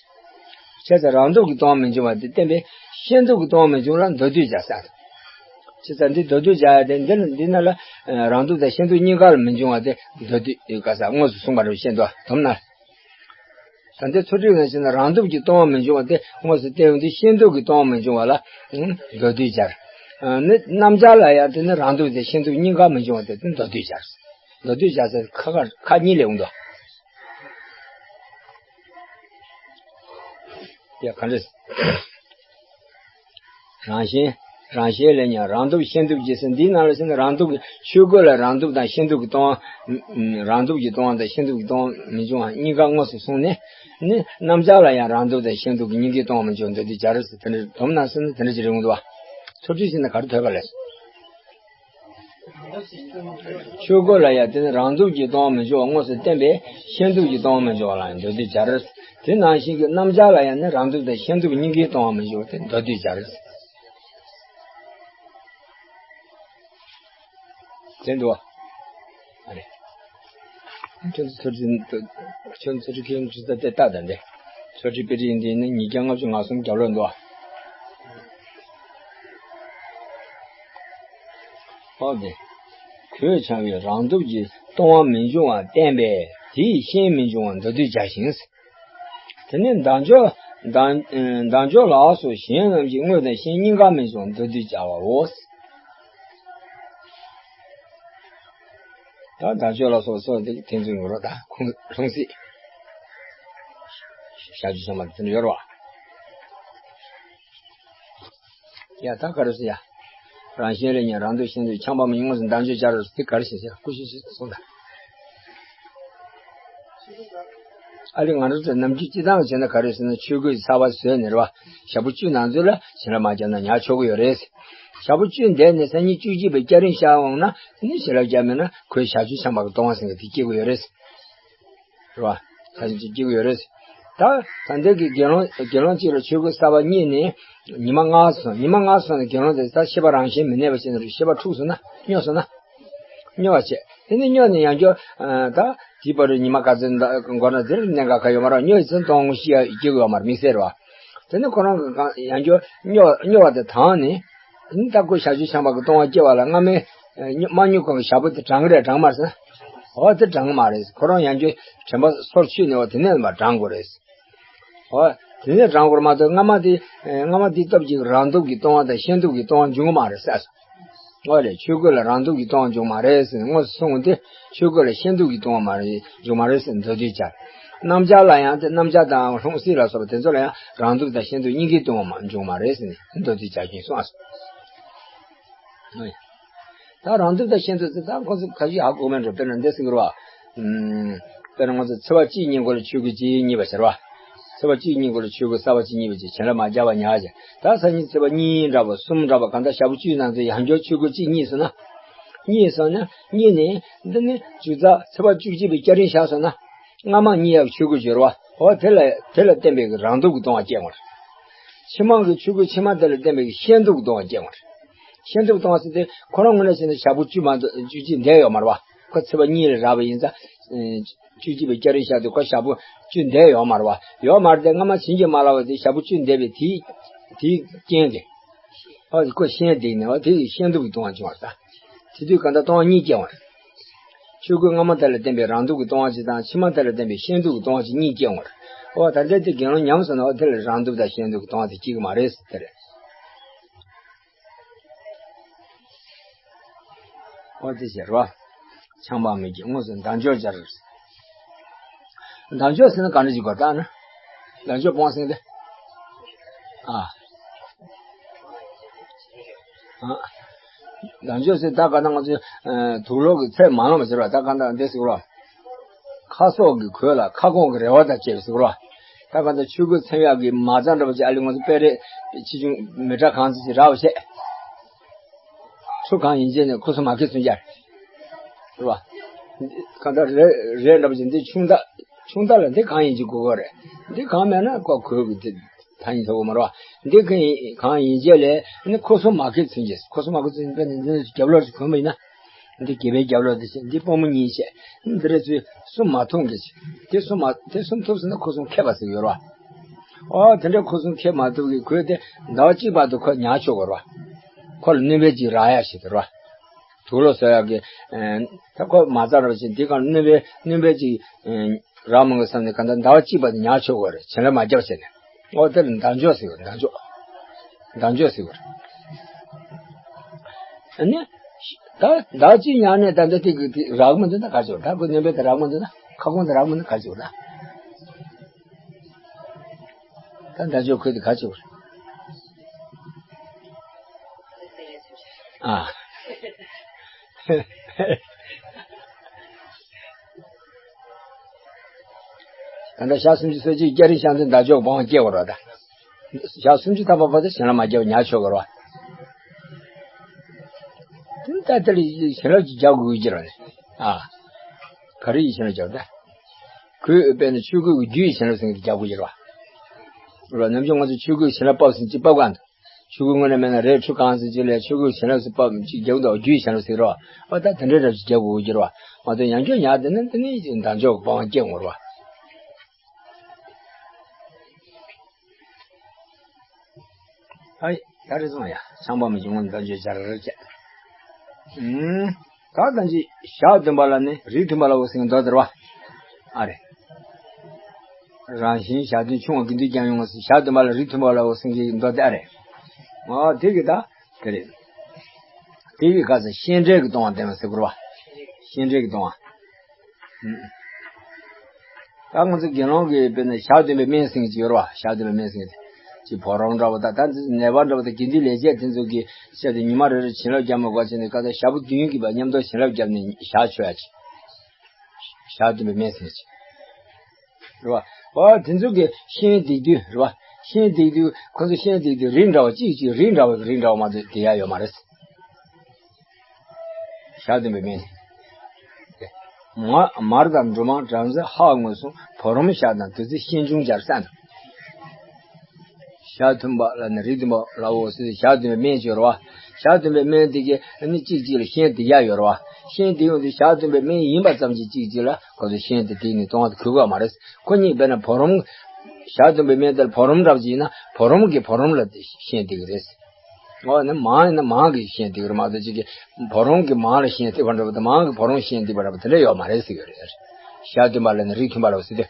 ཙང་རང་སྟོབས་ཀྱིས་ལྟུང་བ་མི་འབྱུང་བ་དེ་བསྟན་པས་ཤེས་སྟོབས་ཀྱིས་ལྟུང་བ་མི་འབྱུང་ལ་མདོར་བསྡུས་བྱ་ཟེར། བྱས་ཙང་འདི་མདོར་བསྡུས་བྱ་ཡ་དེ་འདི་ལ་འདི་ན་ལ་རང་སྟོབས་དང་ཤེས་སྟོབས་གཉིས་ཀ་ལ་མི་འབྱུང་བ་དེ་མདོར་བསྡུས་ག་ས་དངོས་སུ་གསུངས་པ་རེད་ཤེས་འདུག་དོམ་ན། ད་ལྟའི་ཚུལ་ཁྲིམས་ནང་བཞིན་རང་སྟོབས་ཀྱིས་ལྟུང་བ་མི་འབྱུང་བ་དེ་དངོས་སུ་བསྟན་ཡོང་དུས་ཤེས་སྟོབས་ཀྱིས་ལྟུང་བ་མི་འབྱུང་བ་ལ་མདོར་བསྡུས་སྦྱར། ནི་རྣམ་གཞག་ལ་ཡང་དེ་ནི་རང་སྟོབས་དེ་ཤེས་སྟོབས་གཉིས་ཀ་མི་འབྱུང་བ་དེ་དེ་མདོར་བསྡུས་སྦྱར། མདོར་བསྡུས་སྦྱར་ཟེར་ཁ་ཁ་ཁ་གཉིས་ལས་འོང་དོ། ཡ་ག་འདྲས། རང་གཞན། རང་གཞན་ལས་ཀྱང་རང་སྟོབས་ཤེས་སྟོབས་ཀྱིས་ཟེར་འདིའི་ནང་ལ་ཟེར་ན་རང་སྟོབས་ཀྱི་ཆོས་གོས་ལ་རང་སྟོབས་དང་ཤེས་སྟོབས་ཀྱི་ལྟུང་བ། རང་སྟོབས་ཀྱི་ལྟུང་བ་དང་ཤེས་སྟོབས་ཀྱི་ལྟུང་བ་མི་འབྱུང་བ་གཉིས་ཀ་དངོས་སུ་གསུངས་ནས། ནི་རྣམ་གཞག་ལ་ཡང་རང་སྟོབས་དང་ཤེས་སྟོབས་ཀྱི་གཉིས་ཀའི་ལྟུང་བ་མི་འབྱུང་མདོར་བསྡུས་སྦྱར་ཟེར་དེ་འདྲ་དོམ་ན་ཟེར་ན་དེ་འདྲ་ཅིག་རེད་འོང་དུ་བ། ཚུལ་ཁྲིམས་ཟེར་ན་ག་རེ་ཐོས་པ་ལས། ཆོས་གོས་ལ་ཡང་དེ་ནི་རང་སྟོབས་ཀྱིས་ལྟུང་བ་མི་འབྱུང་བ་དངོས་སུ་བསྟན་པས་ཤེས་སྟོབས་ཀྱིས་ལྟུང་བ་མི་འབྱུང་བ་ལ་མདོར་བསྡུས་སྦྱར། དེ་ནང་བཞིན་གྱི་རྣམ་གཞག་ལ་ཡང་ནི་རང་སྟོབས་དང་ཤེས་སྟོབས་གཉིས་ཀའི་ལྟུང་བ་མི་འབྱུང་བ་དེ་མདོར་བསྡུས་སྦྱར། དེ་འདུག་བ། ཨ་རེ། ཁྱོད་ཚོ་ཚོད་ཁྱོད་ཚོ་ཁྱོད་ཚོ་ཁྱོད་ཚོ་དེ་ལྟ་དང་འདྲེ། ཚོད་ཁྲི་པི་ཏི་འདི་ནི་ཉིས་བརྒྱ་ལྔ་བཅུ་ང་གསུམ་རྒྱབ་ལོག་འདུག་བ། ཨོ་དེ། གོས་འཆང་བའི་རང་སྟོབས་ཀྱིས་ལྟུང་བ་མི་འབྱུང་བ་བསྟན་པས་དེའི་ཤན་མི་འབྱུང་བ་མདོར་བསྡུས་བྱ་ཞིང་། དེ་ནས་མདའ་མཆོག་མདའ་མདའ་མཆོག་ལ་སོགས་གཞན་རྣམས་ཀྱི་དངོས་དང་ཤན་གཉིས་ཀ་མི་འབྱུང་མདོར་བསྡུས་བྱ་བའོ། ད་མདའ་མཆོག་ལ་སོགས་སོགས་དེ་ཐེན་ཚུན་ཡོད་རོགས་ད་ཁུངས་ལྷུང་སྲིད། ཞག་བཅུ་ཚང་མ་དེ་ཚོ་ཡོད་རོགས། ཡ་ད་ག་རེ་ཟེར་ཡ། རང་གཞན་ལས་ཉོན་རང་སྟོབས་ཤེས་སྟོབས་ཆགས་པ་མི་དངོས་སུ་མདའ་མཆོག་སྦྱར་རོ་དེ་ག་རེ་ཞེས་ཟེར་ཀུ་ཤུ་ཞིག་གསུངས་དང་། ཨ་ལས་ང་རང་ཚོ་ནམ་རྒྱུན་སྤྱི་བཏང་བྱས་ན་ག་རེ་ཟེར་ན་ཆོས་གོས་གསར་པ་བཟོས་ནས་རེད་བ། ཞག་པོ་བཅུ་ནང་ཚུན་ལ་བྱིན་རླབས་མ་བརྒྱབ་ན་ཉར་ཆོག་གི་ཡོད་རེད། ཞག་པོ་བཅུ་འདས་ནས་སང་ཉིན་བཅུ་གཅིག་པའི་སྐྱ་རེངས་ཤར་འོང་ན་ནི་བྱིན་རླབས་བརྒྱབ་མེད་ན་གོས་ཞག་བཅུ་ཆགས་པ་གི་ལྟུང་བ་ཟེར་མཁན་དེ་སྐྱེ་གི་ཡོད་རེད། རེད་བ། ད་ཅིག་སྐྱེ་གི་ཡོད་རེད། ད་ད་ལྟའི་གི་དགེ་སློང་དགེ་སློང་གཅིག་ལ་ཆོས་གོས་གསར་པ་རྙེད་ནས་ཉི་མ་ལྔ་སོང་ཉི་མ་ལྔ་སོང་ནས་དགེ་སློང་དེ་ད་ཤེས་པ་རང་བཞིན་མི་གནས་པ་བྱས་ནས་ཤེས་པ་འཁྲུགས་སོང་ན་སྨྱོ་སོང་ན། སྨྱོ་བ་བྱས། དེ་ནས་སྨྱོ་ནས་ཡང་བསྐྱར་ད་དེའི་བར་དུ་ཉི་མ་ག་ཚོད་འགོར་ན་དེར་གནད་འགག་ག་ཡོད་མ་རེད། སྨྱོ་ཡི་ཚེ་ལྟུང་བ་ཞིག་སྐྱེ་གི་ཡོད་མ་རེད་དམིགས་བསལ་རེད་བ། དེ་ནས་ཁོ་རང་གི་ཡང་བསྐྱར་སྨྱོ་སྨྱོ་བ་དེ་དྭངས་ནས། ད་ཁོ་ཞག་བཅུ་ཆགས་པ་གི་ལྟུང་བ་སྐྱེ་བ་ལ་སྔ་མའི་མ་སྨྱོ་གོང་གི་ཞག་པོ་དེ་དྲང་གི་རེད་དྲང་མ་རེད་ཟེར། འོ་དེ་དྲང་གི་མ་རེད། ཁོ་རང་ཡང་བསྐྱར་དྲན་པ་སོར་ཆུད་ནས་འོ་དེ་ནས་མ་དྲང་དགོས་རེད། འོ་དེ་ནས་དྲང་དགོས་མ་གཏོགས་སྔ་མ་དེ་སྔ་མ་དེའི་སྟོབས་ཀྱིས་རང་སྟོབས་ཀྱི་ལྟུང་བ་དང་ཤེས་སྟོབས་ཀྱི་ལྟུང་བ་འབྱུང་གི་མ་རེད་ཟེར། འོ་ལས་ཆོས་གོས་ལ་རང་སྟོབས་ཀྱི་ལྟུང་བ་འབྱུང་མ་རེད་ཟེར་ནས་དངོས་སུ་གསུངས་ཏེ་ཆོས་གོས་ལ་ཤེས་སྟོབས་ཀྱི་ལྟུང་བ་མ་རེད་འབྱུང་མ་རེད་ཟེར་མདོར་བསྡུས་བྱ། རྣམ་གཞག་ལ་ཡང་དེ་རྣམ་གཞག་དང་ལྷུང་བཟེད་ལ་སོགས་པ་དེ་ཚོ་ལ་ཡང་རང་སྟོབས་དང་ཤེས་སྟོབས་གཉིས་ཀའི་ལྟུང་བ་མ་འབྱུང་མ་རེད་ཟེར་ནས་མདོར་བསྡུས་བྱ་ཞིང་གསུངས་ཨ། ད་རང་སྟོབས་དང་ཤེས་སྟོབས་དེ་ད་ཁོ་ཚོ་ཁ་ཤས་ཧ་གོ་མེད་འགྲོ། དཔེར་ན་འདི་ཟེར་གི་རེད་བ། དཔེར་ན་ང་ཚོ་ཚེས་པ་གཅིག་གཉིས་འགོར་ལ་ཆོས་གོས་གཅིག་རྙེད་པ་ཟེར་བ། ཚེས་པ་གཅིག་གཉིས་འགོར་ལ་ཆོས་གོས་གསར་པ་གཅིག་རྙེད་པ་ཅིག་བྱིན་རླབས་མ་བརྒྱབ་པ་ཉར་ཅིག་ད་སང་ཉིན་ཚེས་པ་གཉིས་འདྲ་པོ་གསུམ་འདྲ་པོ་གང་ལྟར་ཞག་པོ་བཅུའི་ནང་ཚུད་ཡང་བསྐྱར་ཆོས་གོས་གཅིག་རྙེད་སོང་ན། རྙེད་སོང་ན་རྙེད་ནས་འདི་ནི་བཅུ་རྩ་ཚེས་པ་བཅུ་གཅིག་པའི་སྐྱ་རེངས་ཤར་སོང་ན། སྔ་མ་རྙེད་ཡག་ཆོས་གོས་སྦྱོར་བ་འོ་དེ་ལ་དེ་ལ་བརྟེན་པའི་རང་སྟོབས་ཀྱི་ལྟུང་བ་སྐྱེ་འོང་། ཕྱི་མ་གི་ཆོས་གོས་ཕྱི་མ་དེ་ལ་བརྟེན་པའི་ཤེས་སྟོབས་ཀྱི་ལྟུང་བ་སྐྱེ་འོང་། ཤེས་སྟོབས་ཀྱི་ལྟུང་བ་ཟེར་ཏེ་ཁོ་རང་ངོས་ནས་བྱས་ན་ཞག་པོ་བཅུ་མ་གཏོགས་བཅུ་གཅིག་འདས་ཡོད་མ་རེད་བ། ཁོ་ཚེས་པ་གཉིས་ལ་རག་པ་ཡིན་ཙང་། བཅུ་གཅིག་པའི་སྐྱ་རེངས་ཤར་དུས་ཁོ་ཞག་པོ་བཅུ་འདས་ཡོད་མ་རེད་བ། ཡོད་མ་རེད་དེ་སྔ་མ་བྱིན་གྱིས་མ་བརླབས་པ་དེ་ཞག་པོ་བཅུ་འདས་པའི་དེའི་དེའི་རྐྱེན་གྱིས། ཨ་ཁོ་ཤེས་བསྡད་ནས་ཨ་དེ་ཡི་ཤེས་སྟོབས་ཀྱི་ལྟུང་བ་བྱུང་བ་ད། དེ་དུས་གང་ལྟར་ལྟུང་བ་གཉིས་སྐྱེ་བ་རེད། ཆོས་གོས་སྔ་མ་དེ་ལ་བརྟེན་པའི་རང་སྟོབས་ཀྱི་ལྟུང་བ་གཅིག་དང་ཕྱི་མ་དེ་ལ་བརྟེན་པའི་ཤེས་སྟོབས་ཀྱི་ལྟུང་བ་གཅིག་གཉིས་སྐྱེ་འོང་བ་རེད། ཨོ་ད་ལྟ་དེ་དགེ་སློང་ཉམས་སོང་ན་ཨོ་དེ་ལ་རང་སྟོབས་དང་ཤེས་སྟོབས་ཀྱི་ལྟུང་བ་དེ་སྐྱེ་གི་མ་རེད་ཟེར་དེ་རེད། ཨོ་དེ་ཟེར་བ། ཆང་འབག་མི་སྐྱེ་དངོས་སུ་མདའ་མཆོག་སྦྱར། མདའ་མཆོག་ཟེར་ན་ག་འདྲ་ཞིག་གོ་ད་ན། མདའ་མཆོག་སྤོང་ཟེར་ཏེ། ཨ། ཨ། མདའ་མཆོག་ཟེར་ད་ག་ན་ང་ཚོས་དུག་ལོག་གི་ཚད་མ་ལོངས་པ་ཟེར་བ་ད་ག་ན་འདི་ཟེར་བ། ཁ་སོགས་ཀྱི་གོས་ལ་ཁ་སྐོང་གི་རེ་བ་དང་བཅས་པ་ཟེར་བ། ད་ག་ད་ཆོས་གོས་ཚེམ་ཡག་གི་མ་རྩ་འདྲ་པོ་ཅིག་ཨ་ལི་ང་ཚོ་དཔེ་རེད། ཆེ་ཆུང་མི་འདྲ་གང་ཚོད་ཅིག་རག་པ་བྱས། ཚུ་གང་ཡིན་བྱས་ནས་ཁོ་ཚོ་མ་ཁེ་ཚུན་ཆད། རེད་བ། གང་ལྟར་རེད་རེད་འདྲ་པོ་ཅིག་འདི་ཆུང་ད། ཆུང་ད་ལ་འདི་གང་ཡིན་གྱི་དགོས་དགོས་རེད། འདི་གང་མེད་ན་ཁོ་གོས་གི་འདི་ད་ཡིན་ཐོག་མ་རེད་བ། འདི་གང་ཡིན་གང་ཡིན་བྱས་ལས་ནི་ཁོ་ཚོ་མ་ཁེ་ཚུན་ཆད། ཁོ་ཚོ་མ་ཁེ་ཚུན་ཆད་འདི་རྒྱབ་ལོགས་སུ་གོན་པ་ཡིན་ན། འདི་དགེ་བའི་རྒྱབ་ལོགས་འདི་བྱས། འདི་དཔོན་མོ་གཉིས་བྱས། འདི་རེ་ཚོས་གསུམ་མ་ཐུང་གི་བྱས། དེ་གསུམ་མ་དེ་གསུམ་ཐུབ་སོང་ན་ཁོ་ཚོ་མཁས་པ་ཟིག་ཡོད་རེད་བ། ཨོ་དེ་འདྲ་ཁོ་ཚོ་མཁས་མ་ཐུབ་གི་གོས་དེ་ཟླ་བ་གཅིག་བར་དུ་ཁོ་ཉར་ཆོག་གི་རེད་བ། ཁོ་ལ་སྣོན་པ་ཅིག་རག་ཡག་ཞིག་རེད་བ། དུག་ལོག་བཟོ་ཡག་གི། ཨེ། ད་ཁོ་མ་རྩ་རོགས་བྱེད་འདི་གང་སྣོན་པའི་སྣོན་པའི་ཅིག་ཨེ། རག་མང་གི་བསམ་ནས་གང་ལྟར་ཟླ་བ་གཅིག་བར་དུ་ཉར་ཆོག་གི་རེད། བྱིན་རླབས་མ་བརྒྱབ་བྱས་ནས། ཨོ་དེ་ལ་མདའ་འཇོག་ཟེར་གི་རེད། མདའ་འཇོག་མདའ་འཇོག་ཟེར་གི་རེད། ཨ་ནི། ད་ཟླ་བ་གཅིག་ཉར་ནས་ད་ལྟ་དེ་གི་དེ་རག་མི་འདུག་ན་ག་རེ་བྱེད་དགོས། ད་ཁོ་སྣོན་པའི་དེ་རག་མི་འདུག་ན། ཁ་སྐོང་དེ་རག་མི་འདུག་ན་ག་རེ་བྱེད་དགོས་ད། ད་མདའ་འཇོག་ཁོས་དེ་ག་ཅིག་ཨ། ད་ལྟ་ཞག་སུམ་ཅུ་སོ་གཅིག་སྐྱ་རིང་ཤང་ཚོའི་མདའ་འཇོག་བང་སྐྱེ་བ་ར་ད། ཞག་སུམ་ཅུ་ཐམ་པ་བར་དུ་བྱིན་རླབས་མ་བརྒྱབ་ཉར་ཆོག་གི་ར། དེ་ད་ལྟ་ལ་བྱིན་རླབས་ཀྱི་རྒྱག་དགོས་ཀྱི་ར་ནི། ཨ། ག་རེ་ཡིས་བྱིན་རླབས་རྒྱག་ད། ཁོས་དཔེར་ན་ཆོས་གོས་ཀྱི་རྒྱུ་ཡི་བྱིན་རླབས་ཟེར་མཁན་དེ་རྒྱག་དགོས་ཀྱི་རེད་བ། རེད་བ། ནམ་རྒྱུན་ང་ཚོས་ཆོས་གོས་བྱིན་རླབས་ཕབ་ཟིན་ཅིག་ཕབ་ག་འདུག་ཆོས་གོས་དངོས་གནས་མེད་ན་རས་ཁྲུ་གང་ཟིན་ཅིག་ལས་ཆོས་གོས་བྱིན་རླབས་ཟེར་ཕབ་ཅིག་རྒྱག་འདུག་རྒྱུ་ཡི་བྱིན་རླབས་ཟེར་རེད་བ། ཨ་ད་དེ་འདྲའི་རབ་ཅིག་རྒྱག་དགོས་ཀྱི་རེད་བ། མ་གཏོགས་ཡང་བསྐྱར་ཉར་བསྡད་ན་འདི་ནི་མདའ་འཇོག་གི་བང་སྐྱེ་འོང་རེད་བ། ཨ་ཡི། ད་རེས་སོང་ཡ། ཆང་པ་མི་བྱུང་ངམ་ད་བརྗོད་བྱ་ར་ར་བྱས། ཨུམ། ད་ལྟ་ཅི་ཞག་བདུན་པ་ལ་ནི་རིགས་མཐུན་པ་ལ་འོ་ཟེར་མདོ་དེར་བ། ཨ་རེ། རང་བཞིན་ཞག་བདུན་ཆུང་བ་དགེ་འདུན་ཀྱང་ཡོང་བ་ཟེར། ཞག་བདུན་པ་ལ་རིགས་མཐུན་པ་ལ་འོ་ཟེར་གྱི་མདོ་དེ་ཨ་རེ། ཨ་དེ་གི་ད་དེ་རེད། དེ་གི་སྐབས་སུ་ཤན་འབྲས་ཀྱི་ལྟུང་བ་བསྟན་པ་ཟེར་དགོས་རེད་བ། ཤན་འབྲས་ཀྱི་ལྟུང་བ། ད་ང་ཚོ་དགེ་སློང་གི་དཔེར་ན་ཞག་བདུན་པའི་སྨན་ཟེར་གྱི་ཡོད་རེད་བ། ཞག་བདུན་པའི་སྨན་ཟེར་གྱི་ཅིག་ཕོ་རོང་འདྲ་བོ་དང་ད་ནད་པ་འདྲ་བོ་དང་དགེ་འདུན་ལས་བྱེད་དེ་ཚོ་གི་བཤད་དེ་ཉི་མ་རེ་རེ་བྱིན་རླབས་རྒྱག་མ་དགོས་བྱས་ནས་ཀ་ད་ཞག་པོ་བདུན་གྱི་བར་མཉམ་དུ་བྱིན་རླབས་བརྒྱབ་ནས་ཞག་མཆོད་ཡ་ཅིག་ཞག་བདུན་པའི་སྨན་ཟེར་གྱི་རེད་བ། འོ་དེ་ཚོ་གི་ཤན་སྡིགས་དུས་རེད་བ། ཤན་སྡིགས་དུས་ཁོ་ཚོ་ཤན་སྡིགས་དུས་རིགས་འདྲ་བ་གཅིག་གཅིག་རིགས་འདྲ་བ་གི་རིགས་འདྲ་བ་མ་གཏོགས་སྡིགས་ཡ་ཡོད་མ་རེད། ཞག་བདུན་པའི་སྨན། མ་མར་དང་འབྲུ་མར་སྦྲང་རྩི་ཧ་ངོས་བཟུང་། བུ་རམ་ཞག་དང་བདུད་རྩི་ཤན་འབྱུང་སྦྱར་ཟེར། ཞག་བདུན་པ་ལ་ནི་རིགས་བདུན་པ་ལ་འོ་ཟེར་ཞག་བདུན་པའི་སྨན་ཅིག་ཡོད་རེད་བ། ཞག་བདུན་པའི་སྨན་དེ་གས་ནི་གཅིག་གཅིག་ལ་ཤན་སྡིགས་ཡ་ཡོད་རེད་བ། ཤན་སྡིགས་ཡོང་དུས་ཞག་བདུན་པའི་སྨན་ཡིན་པ་ཙམ་གྱིས་གཅིག་གཅིག་ལ་ཁོ་ཚོ་ཤན་དེ་སྡིགས་ནས་གཏོང་བ་དེ་གོ་གི་ཡོད་མ་རེད། ཁོ་གཉིས་དཔེར་ན་བུ་རམ། ཞག་བདུན་པའི་སྨན་དེ་ལ་བུ་རམ་འདྲ་བ་ཅིག་ཡིན་ན་བུ་རམ་གྱིས་བུ་རམ་ལ་ཤན་སྡིགས་ཀྱི་རེད། འོ་ན་མང་ཡིན་ན་མང་གིས་ཤན་སྡིགས་རེད་མ་གཏོགས་ཅིག་གིས་བུ་རམ་གྱིས་མང་ལ་ཤན་སྡིགས་པ་འདྲ་བ་དང་མང་གིས་བུ་རམ་ཤན་སྡིགས་པ་འདྲ་བ་དེ་འདྲ་ཡོད་མ་རེད་ཟེར་གྱི་རེད། ཞག་བདུན་པ་ལ་ནི་རིགས་མཐུན་པ་ལ་འོ་ཟེར་ཏེ།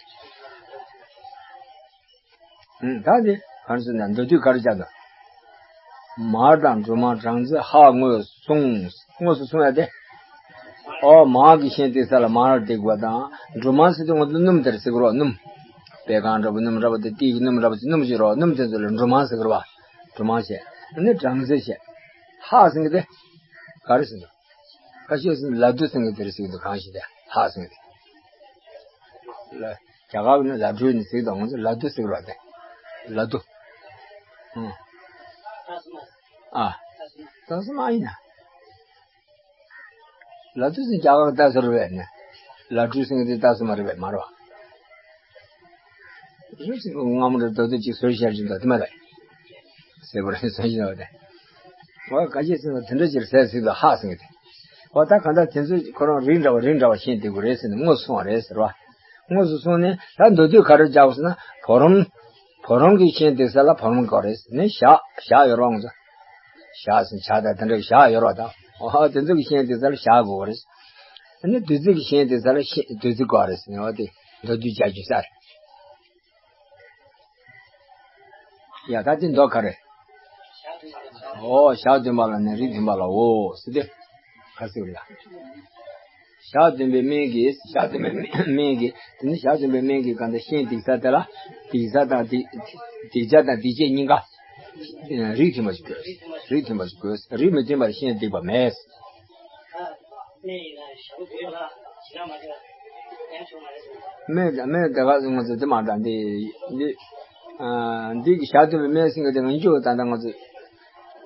ཨུམ། ད་དེ་ག་རེ་ཟེར་ན་མདོ་དུས་ག་རེ་བྱ་དང་། མར་དང་འབྲུ་མར་སྦྲང་རྩི་ཧ་ངོས་བཟུང་། ངོས་སུ་བཟུང་ཡ་དེ། ཨོ་མར་གྱི་ཤན་སྡིགས་ས་ལ་མར་སྡིགས་པ་དང་འབྲུ་མར་ཟེར་དུས་ང་ཚོ་སྣུམ་དེར་ཟེར་གི་རེད་བ། སྣུམ། པད་ཁང་འདྲ་པོ་སྣུམ་འདྲ་པོ་དེ་ཏིལ་གྱི་སྣུམ་འདྲ་པོ་ཅིག་སྣུམ་ཅིག་རེད་བ། སྣུམ་དེ་ཚོ་ལ་འབྲུ་མར་ཟེར་གི་རེད་བ། འབྲུ་མར་བྱས། ཨ་ནི་སྦྲང་རྩི་བྱས། ཧ་ཟེར་གི་དེ། ག་རེ་ཟེར་འདུག་ཁ་ཤས་ཟེར་ལ་དུ་ཟེར་གི་དེ་རེད་ཟེར་གི་འདུག་གང་ཞིག་དེ་ཧ་ཟེར་གི་དེ། ལ། རྒྱ་གར་ནི་ལ་དུ་ནི་ཟེར་གི་འདུག་ང་ཚོ་ལ་དུ་ཟེར་གི་རེད་བ་དེ། ལ་དུ། ཨང་། ཨ། ད་སུ་མ་ཡིན་ན། ལ་དུ་ཟེར་རྒྱ་གར་ལྟ་ཟེར་བས་ནི། ལ་དུ་ཟེར་གི་དེ་ལྟ་སུ་མ་རེད་བས་མ་རེད་བ། རེད་ཟེར་གི་སྔ་མོ་རེ་ད་དུ་ཅིག་ཟེར་བཤད་ཀྱི་འདུག་དེ་མ་རེད། ཟེར་བ་རེད་ཟེར་བཞིན་པ་དེ། ཨོ་ག་ཅི་ཟེར་ན་དེ་འདྲ་ཅིག་ཟེར་ཟེར་དུས་ཧ་ཟེར་གི་དེ། ཨོ་ད་གང་ལྟར་དེ་ཚོ་ཁོ་རང་རིགས་འདྲ་བ་རིགས་འདྲ་བ་ཤན་སྡིགས་དགོས་རེད་ཟེར་ནས་ངོས་སུ་སོང་བ་རེད་ཟེར་བ། ངོས་སུ་སོང་ནས་ད་མདོ་དུས་ག་རེ་རྒྱག་དགོས་ཟེར་ན་བུ་རམ། བུ་རམ་གྱི་ཤན་སྡིགས་ས་ལ་བུ་རམ་དགོས་རེད་ཟེར་ནས་ཞག་ཞག་ཡོད་རེད་བ་ང་ཚོ། ཞག་ཟེར་ཞག་དང་དེ་འདྲ་ཞག་ཡོད་རེད་བ་ད། ཨོ་དེ་ཚོ་གི་ཤན་སྡིགས་ས་ལ་ཞག་དགོས་རེད། ཨ་ནི་བདུད་རྩི་གི་ཤན་སྡིགས་ས་ལ་ཤན་བདུད་རྩི་དགོས་རེད་ཟེར་ནས་ཨོ་དེ་མདོ་དུས་རྒྱག་རྒྱུ་ས་རེད། ཡ་ད་དེ་མདོ་ག་རེ། ཨོ་ཞག་བདུན་པ་ལ་ནི་རིགས་མཐུན་པ་ལ་འོ་ཟེར་ཏེ། ག་ཟེར་ཡ། ཞག་བདུན་པའི་སྨན་གྱིས་ཞག་བདུན་པའི་སྨན་གྱིས་དེ་ནི་ཞག་བདུན་པའི་སྨན་གྱིས་གང་ལྟར་ཤན་སྡིགས་ས་དེ་ལ་སྡིགས་ས་དང་སྡིགས་སྡིགས་བྱ་དང་སྡིགས་བྱེད་གཉིས་ཀ་རིགས་མཐུན་པ་ཞིག་དགོས། རིགས་མཐུན་པ་ཞིག་དགོས། རིགས་མི་མཐུན་པར་ཤན་སྡིགས་པ་མེད། སྨན་སྨན་དེ་ག་ང་ཚོ་དེ་མ་འདྲ་འདི་འདི་ཨ་འདི་གི་ཞག་བདུན་པའི་སྨན་ཟིན་གི་དེ་ང་ཚོ་ད་ལྟ་ང་ཚོ་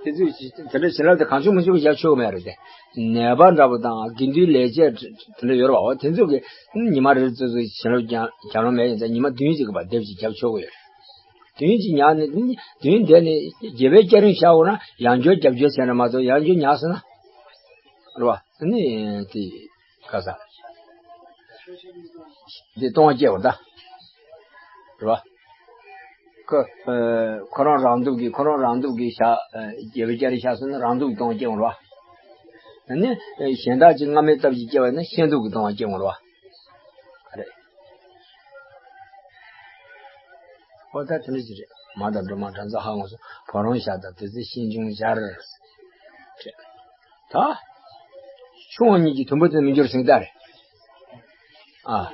དེ་ཚོས་དེ་འདྲ་བྱེད་ལ་དེ་གང་བྱུང་མི་བྱུང་གི་ཡག་ཆོག་མེད་རེད་དེ། ནད་པ་འདྲ་པོ་དང་དགེ་འདུན་ལས་བྱེད་དེ་འདྲ་ཡོད་རེད་བ། འོ་དེ་ཚོ་གི་ཉི་མ་རེ་རེ་ཙོ་ཙོ་བྱེད་ལ་རྒྱག་རྒྱག་ལོང་མེད་ཡིན་ཙང་ཉི་མ་བདུན་ཅིག་གི་བར་དེབ་ཅིག་རྒྱབ་ཆོག་གི་ཡོད་རེད། བདུན་གྱི་ཉག་ནི་བདུན་དེ་ནི་རྒྱལ་བའི་སྐྱ་རེངས་ཤར་འོང་ན་ཡང་བསྐྱར་རྒྱབ་སྐྱོར་བྱས་ན་མ་གཏོགས་ཡང་བསྐྱར་ཉག་སོང་ན་རེད་བ། ནི་དེ་ག་ས་འདི་སྟོང་བ་སྐྱེ་བ་ད་རེད་བ། ཁོ་ཁོ་རང་རང་སྟོབས་ཀྱིས་ཁོ་རང་རང་སྟོབས་ཀྱིས་བཞག་རྒྱལ་བའི་སྐྱ་རེངས་ཤར་སོང་ན་རང་སྟོབས་ཀྱིས་སྟོང་བ་སྐྱེ་བ་རེད་བ། ནི་གཞན་དག་ཅིག་སྔ་མའི་སྟབས་ཀྱིས་སྐྱེ་བ་ཡིན་ན་ཤེས་ལྡོག་གི་སྟོང་བ་སྐྱེ་འོང་རེད་བ། རེད། ཨོ་ད་དེ་འདྲ་ཅིག་རེད། མ་དང་སྒྲོལ་མ་བྲམ་ཟེ་ཧ་ངོ་སོ་བོ་རང་ཤ་དང་དེ་ཚེ་ཤིང་ཅུང་སྦྱར། ད་ཆུང་བ་ཉིད་ཀྱི་དུམ་བུ་དེ་མི་འགྱུར་ཟིན་ད་རེད། ཨ།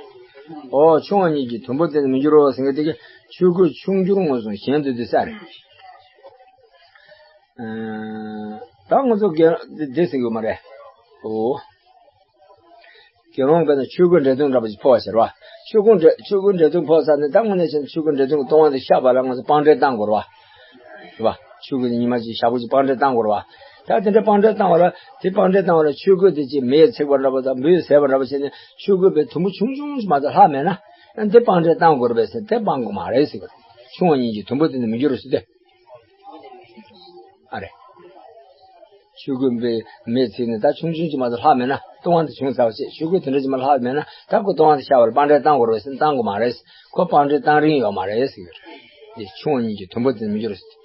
ཨོ་ཆུང་བ་ཉིད་ཀྱི་དུམ་བུ་དེ་མི་འགྱུར་རོ་ཟིན་གི་དེ་གི་ཆོས་སྐུ་ཆུང་འགྱུར་མངོན་སུམ་གཞན་དུ་འདུས་ས་རེད། ཨ། ད་ང་ཚོ་དགེ་འདི་ཟེར་གི་ཡོད་མ་རེད། ཨོ། དགེ་སློང་དཔེར་ན་ཆོས་སྐུ་འདྲེན་སྟོན་འདྲ་པོ་ཞིག་ཕོག་ཟེར་བ། ཆོས་སྐུ་འདྲེན་ཆོས་སྐུ་འདྲེན་སྟོན་ཕོག་ས་ནས་ད་དངོས་གནས་བྱས་ན་ཆོས་སྐུ་འདྲེན་སྟོན་གྱི་ལྟུང་བ་དེ་བཤགས་པ་ལ་ང་ཚོ་དཔང་འདྲེན་བཏང་དགོས་རེད་བ། རེད་བ། ཆོས་སྐུ་དེ་ཉི་མ་གཅིག་ཞག་པོ་གཅིག་དཔང་འདྲེན་བཏང་དགོས་རེད་བ། ད་དེ་འདྲ་དཔང་འདྲེན་བཏང་བ་ལ་དེ་དཔང་འདྲེན་བཏང་བ་ལ་ཆོས་སྐུ་དེ་གཅིག་མེས་ཚིག་པ་འདྲ་པོ་དང་འབུས་ཟས་པ་འདྲ་པོ་བྱས་ནས་ཆོས་སྐུ་པའི་དུམ་བུ་ཆུང་ཆུང་ཞིག་མ་གཏོགས་ལྷག་མེད་ན་དེ་དཔང་འདྲེན་བཏང་དགོས་རེད་པས་ཟེར་དེ་སྤང་དགོས་མ་རེད་ཟེར་བ། ཆུང་བ་ཉིད་ཀྱི་དུམ་བུ་དེ་ནི་མི་འགྱུར་ཟེར་ཏེ། ཨ་རེ། ཆོས་སྐུ་པའི་མེས་ཚིག་ནི་ད་ཆུང་ཆུང་ཅིག་མ་གཏོགས་ལྷག་མེད་ན་ལྟུང་བ་འདི་བྱུང་ཚར་བ་ཞེས་ཆོས་སྐུ་དེ་འདྲ་ཅིག་མ་ལྷག་མེད་ན་ད་ཁོ་ལྟུང་བ་འདི་བཤགས་པར་དཔང་འདྲེན་བཏང་དགོས་རེད་ཟེར་བཏང་དགོས་མ་རེད། ཁོ་དཔང་འདྲེན་བཏང་རིན་ཡོད་མ་རེད་ཟེར་གྱི་རེད། འདི་ཆུང་བ་ཉིད་ཀྱི་དུམ་བུ་དེ་མི་འགྱུར་ཟེར།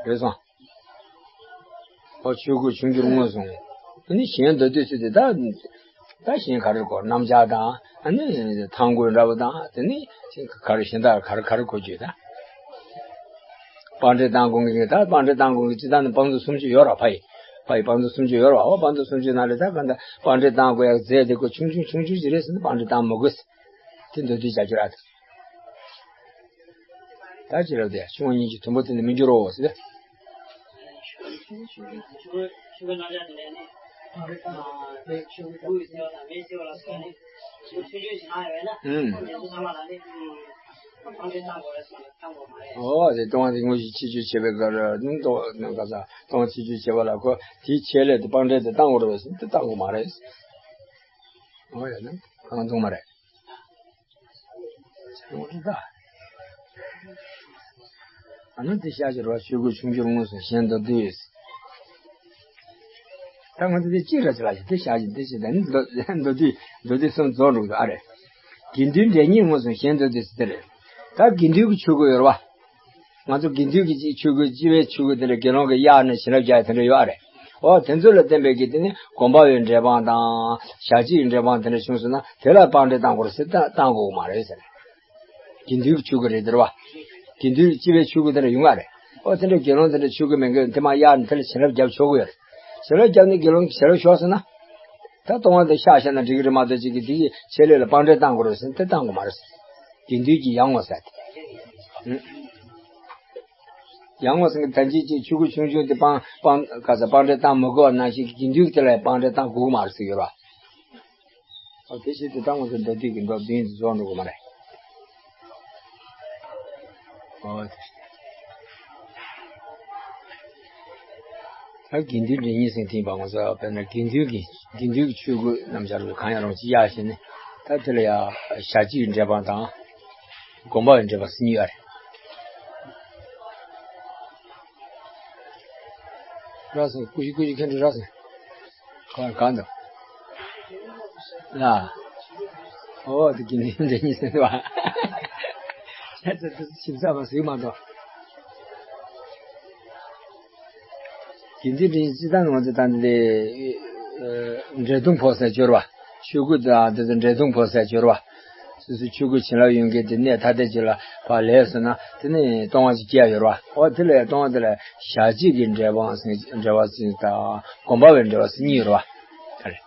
རེད་སོང་། ཨོ་ཆོས་སྐུ་ཆུང་འགྱུར་མངོན་སོང་། དེ་ནི་གཞན་མདོ་སྡེ་ཚུལ་དེ་ད། ད་གཞན་ག་རེ་གོ་རྣམ་གཞག་དང་ཨ་ནི་ཐང་རྒོད་འདྲ་པོ་དང་དེ་ནི་ག་རེ་གཞན་དག་ག་རེ་ག་རེ་གོ་རྒྱུ་ད། དཔང་འདྲེན་བཏང་དགོས་ཀྱི་ད་དཔང་འདྲེན་བཏང་དགོས་ཀྱི་སྤྱི་བཏང་ནི་བང་མཛོད་སུམ་ཅུ་ཡོད་ར་ཕ་ཡི། ཕ་ཡི་བང་མཛོད་སུམ་ཅུ་ཡོད་ར་བ་བང་མཛོད་སུམ་ཅུ་ནང་ལ་ད་ག་འདྲ་དཔང་འདྲེན་བཏང་དགོས་ཡག་རྫས་དེ་ཁོ་ཆུང་ཆུང་ཆུང་ཆུང་ཞིག་རེད་ཟེར་ན་དཔང་འདྲེན་བཏང་མི་དགོས་ཟེར། དེ་མདོ་སྡེ་རྒྱབ་སྐྱོར་ཨ་ད། ད་ཅི་ལབ་དེ་ཆུང་བ་ཉིད་ཀྱི་དུམ་བུ་དེ་ནི་མི་འགྱུར་རོ་ཟེར། ཨུམ། ཨོ་དེ་ལྟུང་བ་དེ་དངོས་གཞི་ཆེད་སྦྱོར་བྱེད་པའི་སྐབས་ལ་ནི་ལྟུང་བ་དེ་དངོས་གཞི་ཆེད་སྦྱོར་བྱེད་པའི་སྐབས་ལ་ནི་ལྟུང་ལྟུང་བ་ཆེད་སྦྱོར་བྱེད་པ་ལ་ཁོ་དེའི་ཆེད་ལས་དེ་དཔང་འདྲེན་དེ་བཏང་དགོས་རེད་ཟེར་དེ་བཏང་དགོས་མ་རེད། ཨོ་ཡ་ནི་གང་ལྟུང་མ་རེད། ཨོ་ད། ཨ་ནི་དེ་བཤགས་ཀྱི་རོ་ཆོས་སྐུ་ཆུང་འགྱུར་མངོན་སོང་གཞན་མདོ་སྡེ། ད་ང་ཚོ་དེ་གཅིག་ར་ཅི་ལ་ཞིག་དེ་བཤགས་ཀྱི་དེ་ཞིག་ད་ནི་མདོ་མདོ་སྡེ་མདོ་སྡེ་གསུམ་རྫོགས་འགྲོ་གི་ཨ་རེད། དགེ་འདུན་འདྲེས་ཉིད་མངོན་སོང་གཞན་མདོ་སྡེ་ཟེར་དེ་རེད། ད་དགེ་འདུན་གྱི་ཆོས་སྐུ་ཡོད་རེད་བ། ང་ཚོ་དགེ་འདུན་གྱི་ཆོས་སྐུ་སྤྱི་པའི་ཆོས་སྐུ་དེ་འདྲ་དགེ་སློང་གི་གཡག་ནས་བྱིན་རླབས་རྒྱག་དེ་འདྲ་ཡོད་ཨ་རེད། ཨོ་དེ་ཚོ་ལ་བརྟེན་པའི་གི་དེ་ནི་སྒོམ་པ་བའི་འབྲས་སྤངས་དང་ཞག་གཅིག་གི་འབྲས་སྤངས་དེ་འདྲ་བྱུང་སོང་ན་དེ་ལ་དཔང་འདྲེན་བཏང་དགོས་རེད་ཟེར་ད་བཏང་དགོས་མ་རེད་ཟེར། དགེ་འདུན་གྱི་ཆོས་སྐུ་རེད་དེ་རེད་བ། དགེ་འདུན་གྱི་སྤྱི་པའི་ཆོས་སྐུ་དེ་འདྲ་ཡོང་ང་རེད། ཨོ་དེ་འདྲ་དགེ་སློང་དེ་འདྲ་ཆོས་སྐུ་མེད་མཁན་དེ་མ་གཡག་ནས་དེ་ལ་བྱིན་རླབས་རྒྱབ་ཆོག་གི་ཡོད་རེད། བྱིན་རླབས་རྒྱབ་ནས་དགེ་སློང་གི་བྱིན་རླབས་ཤོར་སོང་ན། ད་ལྟུང་བ་དེ་བཤགས་བཞག་ན་འགྲིག་གི་རེད་མ་གཏོགས་ཅིག་གི་དེ་ཡི་ཆེད་ལས་ལ་དཔང་འདྲེན་བཏང་དགོས་རེད་ཟེར་ན་དེ་བཏང་དགོས་མ་རེད་ཟེར། དགེ་འདུན་གྱི་ཡར་ངོ་ཟེར་དེ། ཡར་ངོ་ཟེར་མཁན་ད་ཅི་ཅིག་ཆོས་སྐུ་ཆུང་ཆུང་དེ་དཔང་དཔང་ག་ས་དཔང་འདྲེན་བཏང་མི་དགོས་པ་ནང་བཞིན་དགེ་འདུན་གྱི་དེ་ལ་དཔང་འདྲེན་བཏང་དགོས་ཀྱི་མ་རེད་ཟེར་ཡོད་ར། ཨོ་དེ་བཞིན་དུ་ད་ང་ཚོ་མདོ་སྡེ་གི་མདོ་བདུན་དེ་རྫོགས་འགྲོ་གི་མ་རེད། ཨོ་དེ། ད་དགེ་འདུན་འདྲེས་ཉིད་ཟེར་མཁན་དེ་ཡིན་པ་ང་ཚོ་དཔེར་ན་དགེ་འདུན་གྱི་དགེ་འདུན་གྱི་ཆོས་སྐུ་རྣམ་གཞག་རུ་གང་ཡང་རུང་ཅི་ཡག་བྱས་ནས་ད་དེ་ལ་ཡང་ཞག་གཅིག་གི་འབྲས་སྤངས་དང་། སྒོམ་པ་བའི་འབྲས་སྤངས་ཟེར་གཉིས་ཡོད་རེད། ར་སོང་ཀུ་ཤི་ཀུ་ཤི་ཁེན་ཏུ་ར་སོང་། གང་གང་དུ། ལ། ཨོ་དེ་དགེ་འདུན་འདྲེས་ཉིད་ཟེར་བ། ཁྱེད་ཚོ་དེ་ཞིབ་ཚགས་པ་གཟིགས་མ་གཏོགས། དགེ་འདུན་འདྲེས་ཉིད་སྤྱི་བཏང་ང་ཚོ་ད་འདི་འདྲེ་གདོན་ཕོག་སའི་སྦྱོར་བ། ཆོས་སྐུ་དང་དེ་ཚོ་འདྲེ་གདོན་ཕོག་སའི་སྦྱོར་བ། སོ་སོའི་ཆོས་སྐུ་བྱིན་རླབས་ཡོད་མཁན་དེ་གནས་ཐ་དད་ཅིག་ལ་ཕར་ལས་སོང་ན་དེ་ནི་ལྟུང་བ་ཅིག་སྐྱེ་ཡ་ཡོད་རེད་བ། ཨོ་དེ་ལས་ལྟུང་བ་དེ་ལ་ཞག་གཅིག་གི་འབྲས་སྤངས་ཟེར་འབྲས་སྤངས་ཟེར་དང་སྒོམ་པ་བའི་འབྲས་སྤངས་ཟེར་གཉིས་ཡོད་རེད་བ། ད་རེད།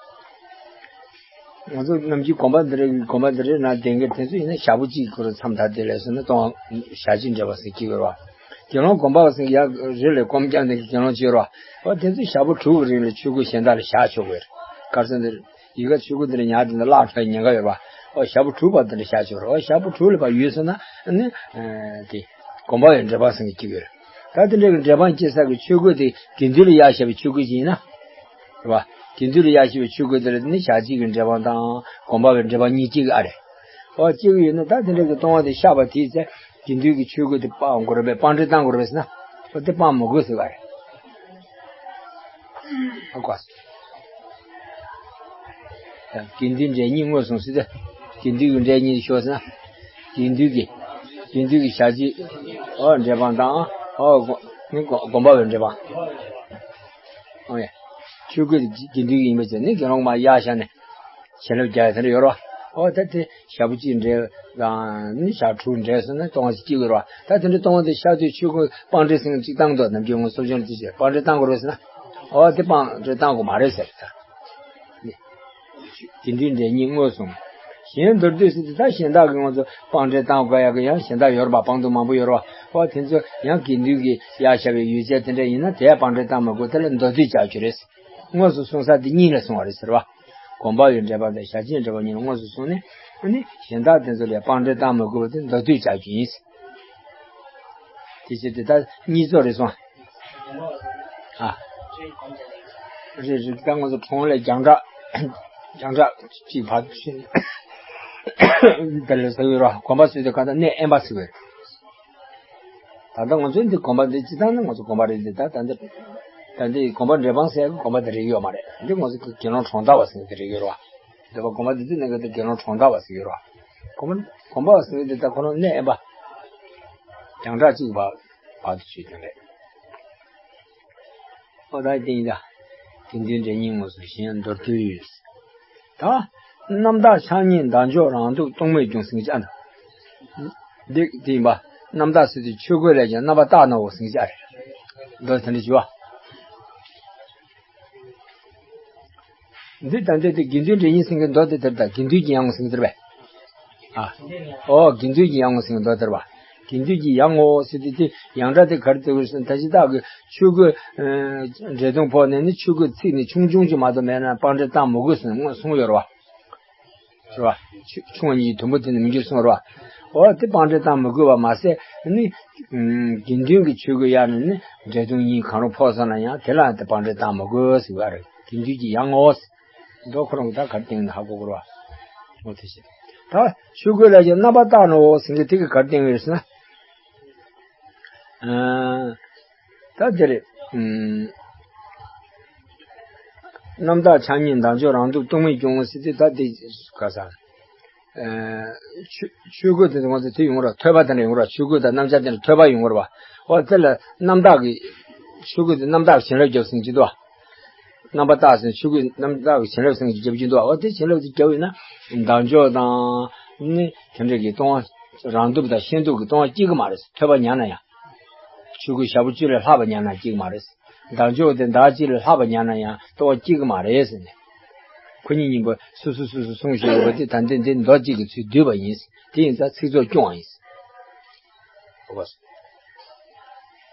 ང་ཚོ་ནམ་རྒྱུན་སྒོམ་པ་འདི་རེད་སྒོམ་པ་འདི་རེད་ན་བསྡད་མཁན་དེ་ཚོ་ཡིན་ན་ཞག་པོ་གཅིག་གི་སྐོར་མཚམས་ཐག་དེ་ལས་སོང་ན་ལྟུང་བ་ཞག་གཅིག་འབྲས་སྤངས་ཟེར་གྱི་ཡོད་རེད་བ། དགེ་སློང་སྒོམ་པ་ཟེར་ཡག་རེ་ལས་སྒོམ་རྒྱག་མཁན་གྱི་དགེ་སློང་ཅིག་ཡོད་རེད་བ། ཨོ་དེ་ཚོ་ཞག་པོ་དྲུག་གི་རིང་ལ་ཆོས་སྐུ་གཞན་དག་ལ་བཞག་ཆོག་གི་རེད། ག་རེ་ཟེར་ན་འདི་རེད། ཡི་ག་ཆོས་གོས་འདི་ལ་ཉར་དེ་འདྲ་བརླག་འགྲོ་ཡ་ཉེན་ཁ་ཡོད་རེད་བ། ཨོ་ཞག་པོ་དྲུག་བར་དེ་འདྲ་བཞག་ཆོག་རེད། ཨོ་ཞག་པོ་དྲུག་ལ་ཕར་ཡོལ་སོང་ན་ནི་དེ་གོམས་པ་བའི་འདྲེན་པ་ཟེར་མཁན་གཅིག་ཡོད་རེད། ད་དེ་འདྲ་གི་འདྲེན་པ་སྐྱེ་ས་གི་ཆོས་གོས་དེ་དགེ་འདུན་ལ་གཡར་བཞག་པའི་ཆོས་གོས་ཅིག་ཡིན་ན། རེད་བ། དགེ་འདུན་ལ་གཡར་བཞག་པའི་ཆོས་གོས་དེ་ལ་ནི་ཞག་གཅིག་གི་འདྲེན་པ་དང་གོམས་པ་བའི་འདྲེན་པ་གཉིས་གཅིག་ཨ་རེད། ཨོ་གཅིག་ཡོད་ན་ད་དེ་འདྲ་གི་ལྟུང་བ་དེ་བཤགས་པ་དེའི་ཚེ་དགེ་འདུན་གྱི་ཆོས་གོས་དེ་སྤང་དགོས་རེད་པས། སྤང་འདྲེན་བཏང་དགོས་རེད་པས་ཟེར་ན། ཨོ་དེ་སྤང་མི་དགོས་ཟེར་བ་རེད། ཨ་ཀོ། དགེ་འདུན་འདྲེན་གཉིས་དངོས་སུ་ཟེར་ཏེ། དགེ་འདུན་གྱི་འདྲེན་གཉིས་ཤོག་ཟེར་ན། དགེ་འདུན་གྱི། དགེ་འདུན་གྱི་ཞག་གཅིག་ཨོ་འདྲེན་པ་དང་། ཨོ་གོ་ནི་གོ་གོམས་པ་བའི་འདྲེན་པ། ཨོ་ཡ། ཆོས་གོས་དེ་དགེ་འདུན་གྱི་ཡིན་པ་བྱས་ནས་དགེ་སློང་མར་གཡར་བཞག་ནས། བྱིན་རླབས་རྒྱག་ཡ་དེ་འདྲ་ཡོད་རེད་བ། ཨོ་ད་དེ་ཞག་པོ་གཅིག་འདྲེན་དང་ནི་ཞག་དྲུག་འདྲེན་སོང་ན་ལྟུང་བ་ཞིག་སྐྱེ་དགོས་རེད་བ། ད་དེ་འདྲ་ལྟུང་བ་དེ་བཤགས་དུས་ཆོས་གོས་སྤང་འདྲེན་ཟེར་མཁན་གཅིག་བཏང་འདུག་ནམ་རྒྱུན་ངོ་སོ་སྦྱོང་དུས་ཆེ་སྤང་འདྲེན་བཏང་དགོས་རེད་ཟེར་ན། ཨོ་དེ་སྤང་འདྲེན་བཏང་དགོས་མ་རེད་ཟེར་ད། དགེ་འདུན་འདྲེན་གཉིས་དངོས་སུ། གཞན་མདོར་བསྡུས་ཟེར་དུས་ད་གཞན་དག་གི་ངོ་ཚོ་སྤང་འདྲེན་བཏང་དགོས་ཡག་གི་ཡང་གཞན་དག་ཡོད་རེད་པ། སྤང་འདུག་མང་པོ་ཡོད་རེད་བ། ཨོ་དེ་ཚོ་ཡང་དགེ་འདུན་གྱི་གཡར་བཞག་པའི་ཡོ་བྱད་དེ་འདྲ་ཡིན་ན་དེ་སྤང་འདྲེན་བཏང་མི་དགོས། དེ་ལ་མདོར་བསྡུས་བྱ་རྒྱུ་རེད། དངོས་སུ་གསུངས་ས་དེ་གཉིས་ལ་གསུངས་པ་རེད་ཟེར་བ། གོམས་པ་བའི་འདྲེན་པ་དང་ཞག་གཅིག་འདྲེན་པ་གཉིས་ལ་དངོས་སུ་གསུངས་ནས། ཨ་ནི་གཞན་དག་དེ་ཚོ་ལ་སྤང་འདྲེན་བཏང་མི་དགོས་པ་དེ་མདོར་བསྡུས་བྱ་རྒྱུ་ཡིན། དེ་བྱས་ཏེ་ད་གཉིས་ཚོ་རེད་སོང་། ཨ། རེད་རེད། ད་ང་ཚོ་གྲོང་ལ་རྒྱང་གྲགས། རྒྱང་གྲགས་གཅིག་བར་དུ་ཕྱིན། དེ་ལ་ཟེར་བའི་རོ་གོམས་པ་ཟེར་དུས་གང་ལྟར་གནས་དབེན་པ་ཟེར་བའི། ད་ལྟ་ང་ཚོའི་འདི་གོམས་པ་འདི་སྤྱི་བཏང་ནི་ང་ཚོ་གོམས་པ་རེད་འདི། ད་ད་འདི་ད་འདི་གོམས་པ་འདྲེན་པ་ཟེར་གོམས་པ་འདི་རེག་ཡོད་མ་རེད། འདི་ང་ཚོ་དགེ་སློང་གྲོང་རྡལ་བ་ཟེར་འདི་རེག་ཡོད་རོ། འདི་བ་གོམས་པ་འདི་ཚོ་གནས་སྐབས་དེ་དགེ་སློང་གྲོང་རྡལ་བ་ཟེར་ཡོད་རོ། གོམས་པ་གོམས་པ་ཟེར་འདི་ད་ཁོ་རང་གནས་དབེན་པ། རྒྱང་གྲགས་གཅིག་བར་བར་དུ་ཆོས་ཀྱང་རེད། ཨོ་ད་དེ་ཡིན་ད། དགེ་འདུན་འདྲེན་གཉིས་དངོས་སུ་གཞན་མདོར་བསྡུས། ད། རྣམ་དག་ཕྱག་གཉིས་ཟླ་མཆོག་རང་སྟོབས་སྟོང་མེད་འབྱུང་ཟེར་གྱི་ཨ་ན། འདི་དེ་ཡིན་པ། རྣམ་དག་ཟེར་དུས་ཆོས་གོས་ལས་ཀྱང་རྣམ་པར་དག་ནའོ་ཟེར་གྱི་ཨ་རེད། མདོ་དེ་འདྲ་བྱས་པ། འདི་ད་འདི་དེ་དགེ་འདུན་འདྲེན་གཉིས་ཟེར་གྱི་མདོ་དེ་དེར་ད་དགེ་འདུན་གྱི་ཡང་ཟེར་གྱི་དེར་བས། ཨ། ཨོ་དགེ་འདུན་གྱི་ཡང་ངོ་ཟེར་མདོ་དེར་བ། དགེ་འདུན་གྱི་ཡང་ངོ་ཟེར་དུས་དེ་ཡང་སྒྲ་དེ་ག་རེ་ཟེར་དགོས་ཟེར་ན། ད་ཅི་བདག་གི་ཆོས་གོས་འདྲེན་དུང་ཕོག་ནས་ནི་ཆོས་གོས་ཚིག་ནི་ཆུང་ཆུང་ཅིག་མ་གཏོགས་མེད་ན་སྤང་འདྲེན་བཏང་མི་དགོས་ཟེར་ནས་སྔོན་གསུངས་ཡོད་རེད་བ། རེད་བ། ཆུ་ཆུང་བ་གཉིས་དུམ་བུ་དེ་ནི་མི་འགྱུར་གསུངས་རེད་བ། ཨོ་དེ་སྤང་འདྲེན་བཏང་མི་དགོས་པ་མ་ཟད་ནི། དགེ་འདུན་གྱི་ཆོས་གོས་གཡར་ནས་ནི་འདྲེན་དུང་གཉིས་གང་རུང་ཕོག་སོང་ན་ཡང་དེ་ལ་དེ་སྤང་འདྲེན་བཏང་མི་དགོས་ཟེར་བ་རེད། དགེ་འདུན་གྱི་ཡང་ངོ་ཟེར། མདོ་ཁོ་རང་གི་ད་ག་རེ་བསྟན་ནས་ཧ་གོ་དགོས་རེད་བ། འོ་དེ་བཞིན། ད་ཆོས་གོས་ལ་ཡང་རྣམ་པར་དག་ནའོ་ཟེར་མཁན་དེ་གི་ག་རེ་བསྟན་ཡོད་ཟེར་ན། ཨ། ད་དེ་རེད། ཨུམ། རྣམ་དག་ཕྱག་གཉིས་ཟླ་མཆོག་རང་སྟོབས་སྟོང་མེད་འབྱུང་ཟེར་དུས་ད་དེ་ག་ས། ཨ། ཆོས་ཆོས་གོས་དེ་ང་ཚོ་དེ་ཡོང་ར་ཐོས་པ་དེ་འདྲ་ཡོང་ར། ཆོས་གོས་དང་རྣམ་གཞག་དེ་འདྲ་ཐོས་པ་ཡོང་ར་བ། འོ་དེ་ལ་རྣམ་དག་གི་ཆོས་གོས་དེ་རྣམ་དག་བྱིན་རླབས་རྒྱབ་ཟེར་གྱི་འདུག་བ། རྣམ་པར་དག་ཟེར་ཆོས་གོས་རྣམ་དག་གི་བྱིན་རླབས་ཟེར་གྱི་རྒྱབ་ཀྱི་འདུག་བ། འོ་དེ་བྱིན་རླབས་དེ་རྒྱབ་ཡོད་ན་ཟླ་མཆོག་དང་ནི་དེ་འདྲ་གི་ལྟུང་བ། རང་སྟོབས་དང་ཤེས་སྟོབས་ཀྱི་ལྟུང་བ་སྐྱེ་གི་མ་རེད། ཐོས་པ་ཉར་ན་ཡང་། ཆོས་གོས་ཞག་པོ་གཅིག་ལས་ལྷག་པ་ཉར་ན་སྐྱེ་གི་མ་རེད། ཟླ་མཆོག་དེ་ཟླ་གཅིག་ལས་ལྷག་པ་ཉར་ན་ཡང་ལྟུང་བ་སྐྱེ་གི་མ་རེད་ཟེར་ནས། ཁོ་གཉིས་གཉིས་པོ་སོ་སོ་སོ་སོ་གསུངས་བཞག་ཡོད་པ་དེ་ད་འདི་འདི་མདོ་གཅིག་གི་ཚུལ་བསྡུས་པ་ཡིན། དེ་ཡིན་ཙང་ཚིག་རྩུབ་སྐྱོན་པ་ཡིན།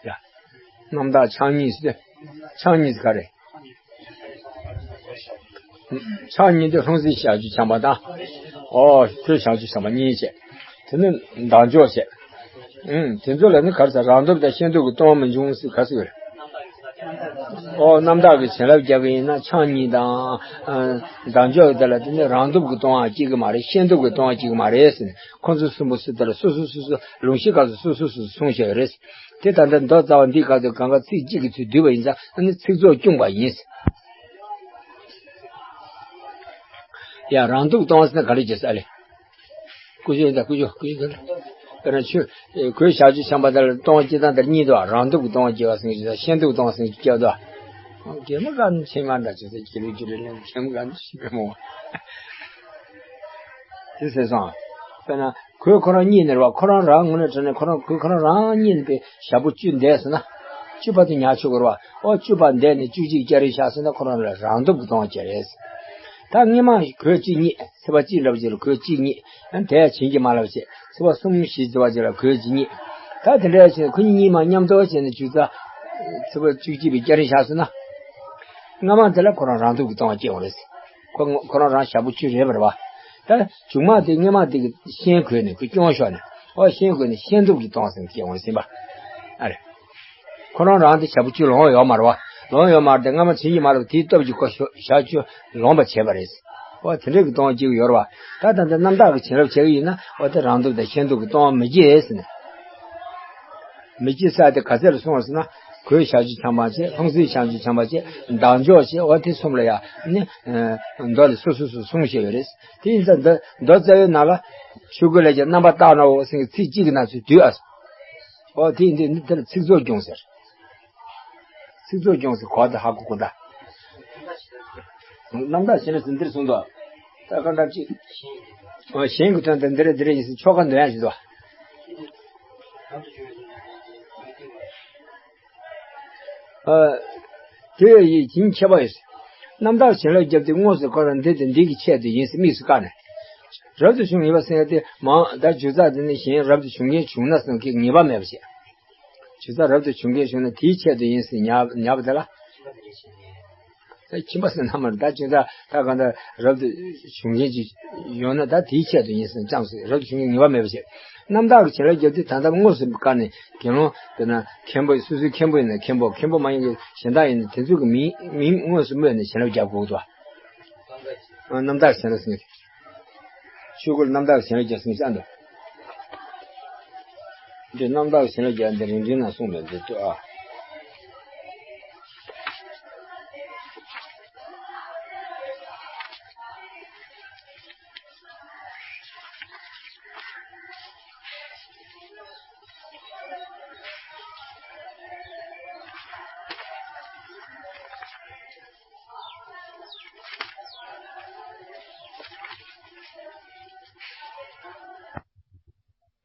ཡ། རྣམ་དག་ཕྱག་གཉིས་ཟེར། ཕྱག་གཉིས་ཟེར་ག་རེ། ཕྱག་གཉིས་དེ་ལྷུང་བཟེད་ཞབས་ཀྱུ་བྱམས་པ་དང་། ཨོ་ཁོའི་ཞབས་ཀྱུ་བྱམས་པ་གཉིས་བྱས། དེ་ནི་ཟླ་མཆོག་བྱས། ཨུམ། དེ་ཚོ་ལ་ནི་ག་རེ་ཟེར། རང་སྟོབས་དང་ཤེས་སྟོབས་ཀྱི་ལྟུང་བ་མི་འབྱུང་ཟེར་ག་ཟེར་བས། ཨོ་རྣམ་དག་གི་བྱིན་རླབས་རྒྱག་གི་ཡིན་ན་ཕྱག་གཉིས་དང་། ཨ། ཟླ་མཆོག་དེ་ལ་དེ་ནི་རང་སྟོབས་ཀྱི་ལྟུང་བ་སྐྱེ་གི་མ་རེད། ཤེས་སྟོབས་ཀྱི་ལྟུང་བ་སྐྱེ་གི་མ་རེད་ཟེར་ནས། ཁོ་ཚོ་གསུམ་པོ་སུ་དེ་ལ་སོ་སོ་སོ་སོ་ལུང་གཞི་སྐབས་སུ་སོ་སོ་སོ་སོ་གསུངས་བཞག་ཡོད་རེད། དེ་ད་ལྟ་མདོ་རྩ་བ་འདིའི་སྐབས་སུ་གང་ག་ཚིག་གཅིག་གི་ཚུལ་བསྡུས་པ་ཡིན་ཙང་ཨ་ནི་ཚིག་རྩུབ་སྐྱོན་པ་ཡིན། ཡ་རང་སྟོབས་ལྟུང་བ་ཟེར་ན་ག་རེ་བྱེད་ས་ཨ་ལེ། ཀུ་ཅོ་ཡིན་ད་ཀུ་ཅོ་ཀུ་ཅོ་ག་རེ། དཔེར་ན་ཆོས་གོས་ཞབས་ཀྱུ་བྱམས་པ་དེ་ལ་ལྟུང་བ་སྐྱེ་སྟངས་དེར་གཉིས་འདུག་རང་སྟོབས་ཀྱི་ལྟུང་བ་སྐྱེ་བ་ཟེར་གྱི་དང་ཤེས་སྟོབས་ཀྱི་ལྟུང་བ་ཟེར་གྱི་སྐྱེ་བ་འདུག་གད་མོ་ག་ནས་ཕྱིན་མ་འདྲ་བྱེད་ས་ཀྱི་ལུས་ཀྱི་རེ་ལེན་གད་མོ་ག་ནས་ཕྱིན་གད་མོ། དེ་ཟེར་སོང་། དཔེར་ན། གོས་ཁོ་རང་རྙེད་ནས་རེད་བ། ཁོ་རང་རང་ངོས་ནས་དྲངས་ནས་ཁོ་རང་གོས་ཁོ་རང་རང་རྙེད་ནས་པའི་ཞག་པོ་བཅུ་འདས་སོང་ན། བཅུ་པ་དེ་ཉར་ཆོག་གི་རེད་བ། ཨོ་བཅུ་པ་འདས་ནས་བཅུ་གཅིག་སྐྱ་རེངས་ཤར་སོང་ན་ཁོ་རང་ལ་རང་སྟོབས་ཀྱི་ལྟུང་བ་སྐྱེ་རེད། ད་སྔོན་མ་གོས་གཅིག་རྙེད། ཚེས་པ་གཅིག་འདྲ་པོ་ཅིག་ལ་གོས་གཅིག་རྙེད། ཡང་དེ་བྱིན་གྱིས་མ་བརླབས་བྱས་ཚེས་པ་གསུམ་བཞི་ཙམ་པ་ཅིག་ལ་གོས་གཅིག་རྙེད། ད་དེ་འདྲ་བྱས་ཁོ་གཉིས་གཉིས་མ་མཉམ་དུ་བྱས་ནས་བཅུ་རྩ། ཚེས་པ་བཅུ་གཅིག་པའི་སྐྱ་རེངས་ཤར་སོང་ན། སྔ་མ་དེ་ལ་ཁོ་རང་རང་སྟོབས་ཀྱི་ལྟུང་བ་སྐྱེ་འོང་རེད། ཁོ་ཁོ་རང་རང་ཞག་པོ་བཅུ་རེད་པ་རེད་བ། ད་མཇུག་མ་དེ་སྔོན་མ་དེ་གི་ཤན་གོས་ནས་ཁོ་སྐྱོན་ཤོར་ནས། ཨོ་ཤན་གོས་ནས་ཤན་སྡུག་གིས་གཏོང་ཟེར་ནས་སྐྱེ་འོང་ཟིན་པ། ཨ་རེ། ཁོ་རང་རང་དེ་ཞག་པོ་བཅུ་ལོངས་ཡོད་མ་རེད་བ། ལོངས་ཡོད་མ་རེད་དེ་སྔ་མ་བྱིན་གྱིས་མ་རེད་པ། དེའི་སྟོབས་ཀྱིས་ཁོ་ཞག་བཅུ་ལོངས་པ་བྱས་པ་རེད། ཨོ་དེ་འདྲ་གི་གཏོང་སྐྱེ་གི་ཡོད་རེད་བ། ད་ད་ལྟ་རྣམ་དག་གི་བྱིན་རླབས་བྱེད་ཀྱི་ཡིན་ན། ཨོ་དེ་རང་སྡུག་དང་ཤན་སྡུག་གིས་གཏོང་མི་བྱེད་ཟེར་ནས། མི་བྱེད་ས་དེ་ག་ཚད་ལ་གསུངས་པ་ཟེར་ན། གོས་ཞག་བཅུ་ཆང་པ་བྱེད། ལྷུང་བཟེད་ཞག་བཅུ་ཆང་པ་བྱེད། མདའ་འཇོག་བྱེད། འོ་དེ་གསུམ་ལ་ཡང་ནི། ཨ་མདོ་ལ་སོ་སོ་སོ་གསུངས་བཞག་ཡོད་རེད། དེ་ཡིན་ཙང་མདོ་མདོ་རྩ་བའི་ནང་ལ། ཆོས་གོས་ལ་ཀྱང་རྣམ་པར་བརྟགས་ནའོ་ཟེར་མཁན་ཚིག་གཅིག་གི་ནང་ཚུད་དུས་ཨ། འོ་དེ་ཡིན་དུས་ནི་དེ་ལ་ཚིག་རྩུབ་སྦྱོང་ཟེར། ཚིག་རྩུབ་སྦྱོང་ཟེར་གོ་ད་ཧ་གོ་གོ་ད། རྣམ་དག་བྱིན་རླབས་ཟེར་འདིར་གསུངས་འདུག་ད་གང་འདྲ་ཅིག་འོ་ཞེན་གྱི་དོན་དེ་འདི་རེད་འདི་རེད་ཡིན་ཟེར་ཆོ་ག་འདོན་ཡ་ཞིག་འདུག་ཨ། དེ་ཡི་བྱིན་ཁྱད་པར་ཡོད། རྣམ་དག་བྱིན་རླབས་བརྒྱབ་སྟེ་དངོས་སུ་ཁོ་རང་འདི་དང་འདི་གི་ཆེད་དུ་ཡིན་ཟེར་དམིགས་སུ་བཀར་ནས། རབ་ཏུ་བྱུང་ངེས་པ་ཟེར་ཡ་དེ་མང་ད་ཇུས་ཚགས་འདི་ནི་གཞན་རབ་ཏུ་བྱུང་མཁན་བྱུང་ན་བསམ་གྱི་ངེས་པ་མེད་པ་བྱས། ཇུས་ཚགས་རབ་ཏུ་བྱུང་མཁན་བྱུང་ན་དེའི་ཆེད་དུ་ཡིན་ཟེར་ཉར་ཉར་བ་དེ་ལ། ད་ཁྱིམ་པ་ཟེར་ན་མ་རེད། ད་ཅི་ད་ད་གང་ལྟར་རབ་ཏུ་བྱུང་མཁན་ཅིག་ཡོང་ན་ད་དེའི་ཆེད་དུ་ཡིན་ཟེར་ཙམ་ཟེར། རབ་ཏུ་བྱུང་མཁན་ངེས་པ་མེད་པ་བྱས། རྣམ་དག་གི་བྱིན་རླབས་བརྒྱབ་དུས་ད་ལྟ་དངོས་སུ་བཀར་ནས་དགེ་སློང་དཔེར་ན་མཁན་པོ་སོ་སོའི་མཁན་པོ་ཡིན་ན་མཁན་པོ། མཁན་པོ་མ་ཡིན་པའི་གཞན་དག་ཡིན་ན་དེ་ཚོ་གི་མིང་མིང་དངོས་སུ་སྨོས་ནས་བྱིན་རླབས་རྒྱག་དགོས་འདུག་རྣམ་དག་བྱིན་རླབས་ཟེར་ནས། ཆོས་སྐུ་ལ་རྣམ་དག་བྱིན་རླབས་རྒྱག་ཟེར་ནས་བཤད་འདུག་འདི་རྣམ་དག་བྱིན་རླབས་རྒྱག་འདི་རིང་འདྲིའི་ནང་གསུངས་པའི་འདི་ལྟོས་ཨ།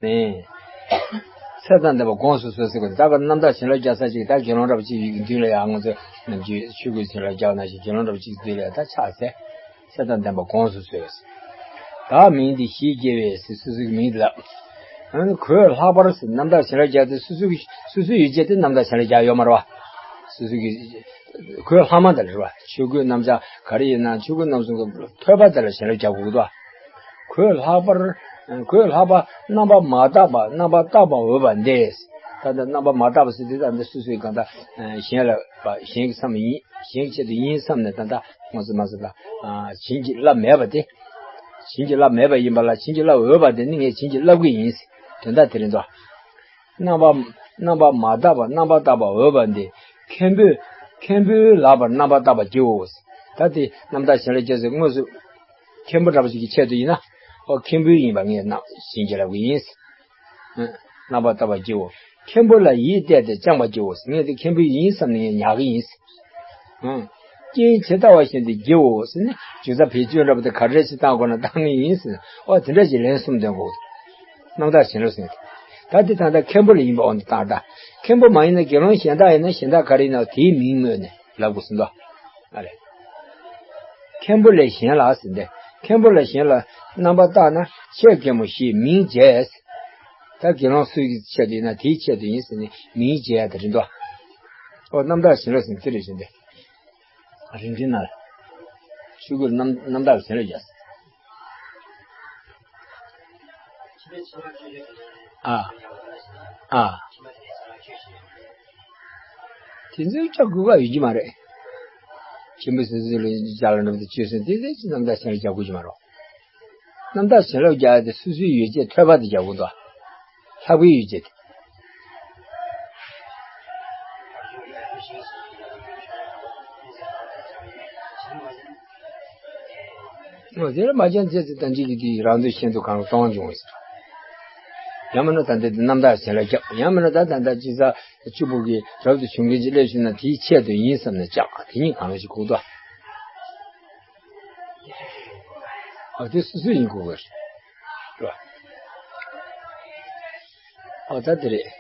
ནས། ཚེ་དང་ལྡན་པ་དགོངས་སུ་གསོལ་ཟེར་བ་ད་ག་རྣམ་དག་བྱིན་རླབས་རྒྱག་ས་ཅིག་ད་དགེ་སློང་འདྲ་པོ་ཅིག་ཡི་གེ་མདུན་ལ་ཡང་ང་ཚོ་ནམ་རྒྱུན་ཆོས་གོས་བྱིན་རླབས་རྒྱག་ན་ཞིག་དགེ་སློང་འདྲ་པོ་ཅིག་མདུན་ལ་ཡང་ད་ཕྱག་འཚལ། ཚེ་དང་ལྡན་པ་དགོངས་སུ་གསོལ། བདག་མིང་འདི་ཞེས་བགྱི་བས་ཟེར་སོ་སོའི་མིང་འདི་ལབ། ཨ་ནི་གོས་ལྷག་པར་ཟེར་རྣམ་དག་བྱིན་རླབས་རྒྱག་དུས་སོ་སོའི་སོ་སོའི་ཡོ་བྱད་དེ་རྣམ་དག་བྱིན་རླབས་རྒྱག་ཡོད་མ་རེད་བ། སོ་སོའི་གོས་ལྷག་མ་དེ་རེད་བ། ཆོས་གོས་རྣམ་གཞག་ག་རེ་ཡིན་ན་ཆོས་གོས་རྣམ་གསུམ་གྱི་ཐོད་པ་དེ་ལ་བྱིན་རླབས་རྒྱག་དགོས་འདུག་གོས་ལྷག་པར། གོས་ལྷག་པ་རྣམ་པར་མ་བརྟགས་པ་རྣམ་པར་བརྟགས་པ་འོས་པ་འདི། ད་ལྟ་རྣམ་པར་མ་བརྟགས་པ་ཟེར་དུས་ད་ལྟ་སོ་སོའི་གང་ལྟར་གཞན་ལ་གཞན་གྱི་བསམ་ཡིན། གཞན་གྱི་ཆེད་དུ་ཡིན་བསམ་ནས་ད་ལྟ་ང་ཚོ་མ་ཟེར་ད། བྱིན་གྱིས་བརླབས་མེད་པ་དེ། བྱིན་གྱིས་བརླབས་མེད་པ་ཡིན་པ་ལ་བྱིན་གྱིས་བརླབས་འོས་པ་དེ་ནི་ངས་བྱིན་གྱིས་བརླབས་ཀྱི་ཡིན། དོན་དག་དེ་རེད་དོ། རྣམ་པ་རྣམ་པར་མ་བརྟགས་པ་རྣམ་པར་བརྟགས་པ་འོས་པ་འདི། མཁན་པོས་མཁན་པོའི་ལག་པར་རྣམ་པར་བརྟགས་པར་བགྱིའོ། ད་དེ་རྣམ་དག་བྱིན་རླབས་རྒྱག་ཚེ་དངོས་སུ་མཁན་པོ་འདྲ་པོ་ཞིག་གི་ཆེད་དུ་ཡིན་ན། ཨོ་མཁན་པོའི་ཡིན་པ་ངས་རྣམ་བྱིན་གྱིས་བརླབས་ཀྱི་ཡིན། རྣམ་པར་བརྟགས་པར་བགྱིའོ། མཁན་པོ་ལ་ཡིད་གཏད་དེ་བཅང་བར་བགྱིའོ། ངས་དེ་མཁན་པོའི་ཡིན་བསམ་ནས་ངས་ཉར་གི་ཡིན། རྐྱེན་ཇི་ལྟ་བ་བཞིན་དུ་བགྱིའོ་ཟེར་ནས་ཇུས་ཚ་བེད་སྤྱོད་འདྲ་པོ་དེ་ག་རེ་ཞིག་བཏང་དགོས་ན་བཏང་ངེས་ཡིན་ཟེར་ནས་ཨོ་དེ་འདྲ་ཞིག་ལན་གསུམ་འདོན་དགོས། རྣམ་དག་བྱིན་རླབས་ཟེར་ནས། ད་དེ་ད་ལྟ་མཁན་པོ་ལ་ཡིན་པ་འོ་འདི་བཏང་ད། མཁན་པོ་མ་ཡིན་ན་དགེ་སློང་གཞན་དག་ཡིན་ན་གཞན་དག་ག་རེ་ཡིན་ན་དེའི་མིང་སྨོས་ནས་ལབ་དགོས་ཟེར་འདུག་ཨ་རེ། མཁན་པོ་ལས་གཞན་ལ་ཟེར་ཏེ། མཁན་པོ་ལས་གཞན་ལ་རྣམ་པར་བརྟགས་ན་ཆེ་གེ་མོ་ཞེས་མིང་བརྗོད། ད་དགེ་སློང་སུ་ཡི་ཆེད་དུ་ཡིན་ན་དེའི་ཆེད་དུ་ཡིན་ཟེར་ནས་མིང་བརྗོད་ཡ་དེ་རེད་འདུག་ཨོ་རྣམ་དག་བྱིན་རླབས་ཟེར་དེ་རེད་བཞིན་ཏེ། རིན་ཆེན་ནར། ཆོས་གོས་རྣམ་རྣམ་དག་བྱིན་རླབས་རྒྱག་ཨ། ཨ། དེ་ཚོའི་ལྕགས་དགོས་པ་ཡོད་ཀྱི་མ་རེད། ཆེན་པོ་སོ་སོ་ལ་ལྕགས་ལ་འགྲམ་དུ་བཅོས་སོང་དེ་ཚོའི་རྣམ་དག་བྱིན་རླབས་རྒྱག་དགོས་ཀྱི་མ་རེད། རྣམ་དག་བྱིན་རླབས་རྒྱག་དེ་སོ་སོའི་ཡོ་བྱད་ཐོད་པ་དེ་རྒྱག་དགོས་འདུག་ལྷག་པའི་ཡོ་བྱད་དེ། འོ་དེ་ལ་མ་ཅན་ཚེ་ཚེ་ད་འཇིག་གི་དུས་རང་འདོད་ཤེས་འདོད་གང་རུང་གཏོང་འབྱུང་བ་ཟེར། ཡང་མིན་ན་ད་འདི་རྣམ་དག་བྱིན་རླབས་རྒྱག་ཡང་མིན་ན་ད་ད་ད་ཅི་ས་བཅུ་པོ་གི་རབ་ཏུ་བྱུང་མཁན་གྱི་སླེབས་བྱུང་ན་དེའི་ཆེད་དུ་ཡིན་བསམ་ནས་བཅག་དེ་གཉིས་གང་རུང་ཞིག་དགོས་འདུག་ཨ་དེ་སོ་སོ་ཡིན་དགོས་པ་རེད། ཨོ་ད་དེ་རེད།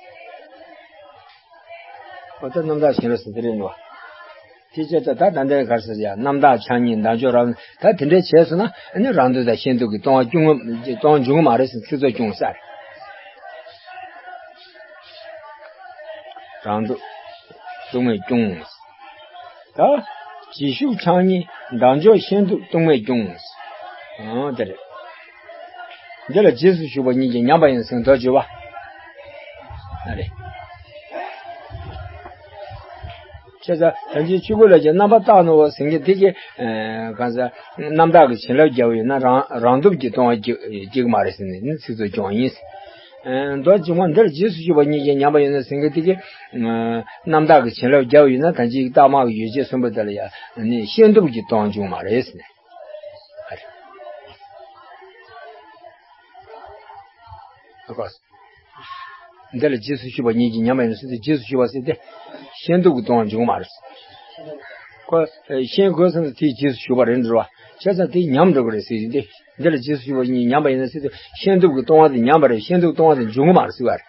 ཨོ་ད་རྣམ་དག་བྱིན་རླབས་ཟེར་དེ་རེད་ནོ། དེ་བྱས་ད་ད་ད་འདྲའི་གར་ཟེར་ཡ་རྣམ་དག་ཕྱག་གཉིས་འདམ་ཅོག་རང་ད་དེ་འདྲའི་བྱས་སོང་ན་ཨ་ནི་རང་འདོད་དང་ཤེས་འདོད་ཀྱི་གཏོང་བ་སྐྱུང་ངམ་གཏོང་འབྱུང་གི་མ་རེད་ཟེར་ཚིག་ཚོ་སྐྱུང་ས་རེད། རང་འདོད་སྡུག་བསྔལ་སྐྱུང་། ད་ལྗིད་ཤུགས་ཕྱག་གཉིས། མདངས་འཇོག་ཤེས་འདུག་རྟོག་མེད་སྐྱོང་། ཨང་། དེ་རེད། འདི་ལ་རྗེས་སུ་ཞུགས་པ་ཉིད་ཀྱིས་ཉམས་པ་ཡིན་ཟེར་མདོ་བརྗོད་པ། ཨ་རེད། བྱས་ཙང་ད་ཅིག་ཆོས་སྐུ་ལ་ཀྱང་རྣམ་པར་བརྟགས་ནོ་ཟེར་མཁན་དེ་གི་གང་ཟག་རྣམ་དག་གི་བྱིན་རླབས་རྒྱག་པ་ཡིན་ན་རང་རང་སྟོབས་ཀྱིས་སྟོང་པ་སྐྱེ་སྐྱེ་གི་མ་རེད་ཟེར་ནས་ནི་ཚིག་རྩུབ་སྦྱོང་ཡིན། མདོ་ཕྱི་མ་འདིར་རྗེས་སུ་ཞུགས་པ་ཉིད་ཀྱིས་ཉམས་པ་ཡིན་ན་ཟེར་མཁན་དེ་གི་རྣམ་དག་གི་བྱིན་རླབས་རྒྱག་པ་ཡིན་ན་ད་ཅིག་རྟགས་མ་གི་ཡོ་བྱད་གསུམ་པོ་དེ་ལ་ཡང་ནི་ཤེས་སྟོབས་ཀྱིས་སྟོང་པ་འབྱུང་མ་རེད་ཟེར་ནས། ཨ་རེ། ཨ་ཁོ། འདི་ལ་རྗེས་སུ་ཞུགས་པ་ཉིད་ཀྱིས་ཉམས་པ་ཡིན་ཟེར་ཏེ་རྗེས་སུ་ཞུགས་པ་ཟེར་ཏེ། ཤེས་སྟོབས་ཀྱིས་སྟོང་པ་འབྱུང་གི་མ་རེད། ཁོ། ཤེས་དགོས་བསམ་ན་དེའི་རྗེས་སུ་ཞུགས་པ་རེད་འགྲོ་བ། བྱས་ཙང་དེ་ཉམས་འགྲོ་གི་རེད་ཟེར་གྱི་འདི། འདི་ལ་རྗེས་སུ་ཞུགས་པ་ཉིད་ཉམས་པ་ཡིན་ཟེར་ཏེ་ཤེས་སྟོབས་ཀྱིས་སྟོང་པ་དེ་ཉམས་པ་རེད། ཤེས་སྟོབས་སྟོང་པ་དེ་འབྱུང་གི་མ་རེད་ཟེར་བ་རེད།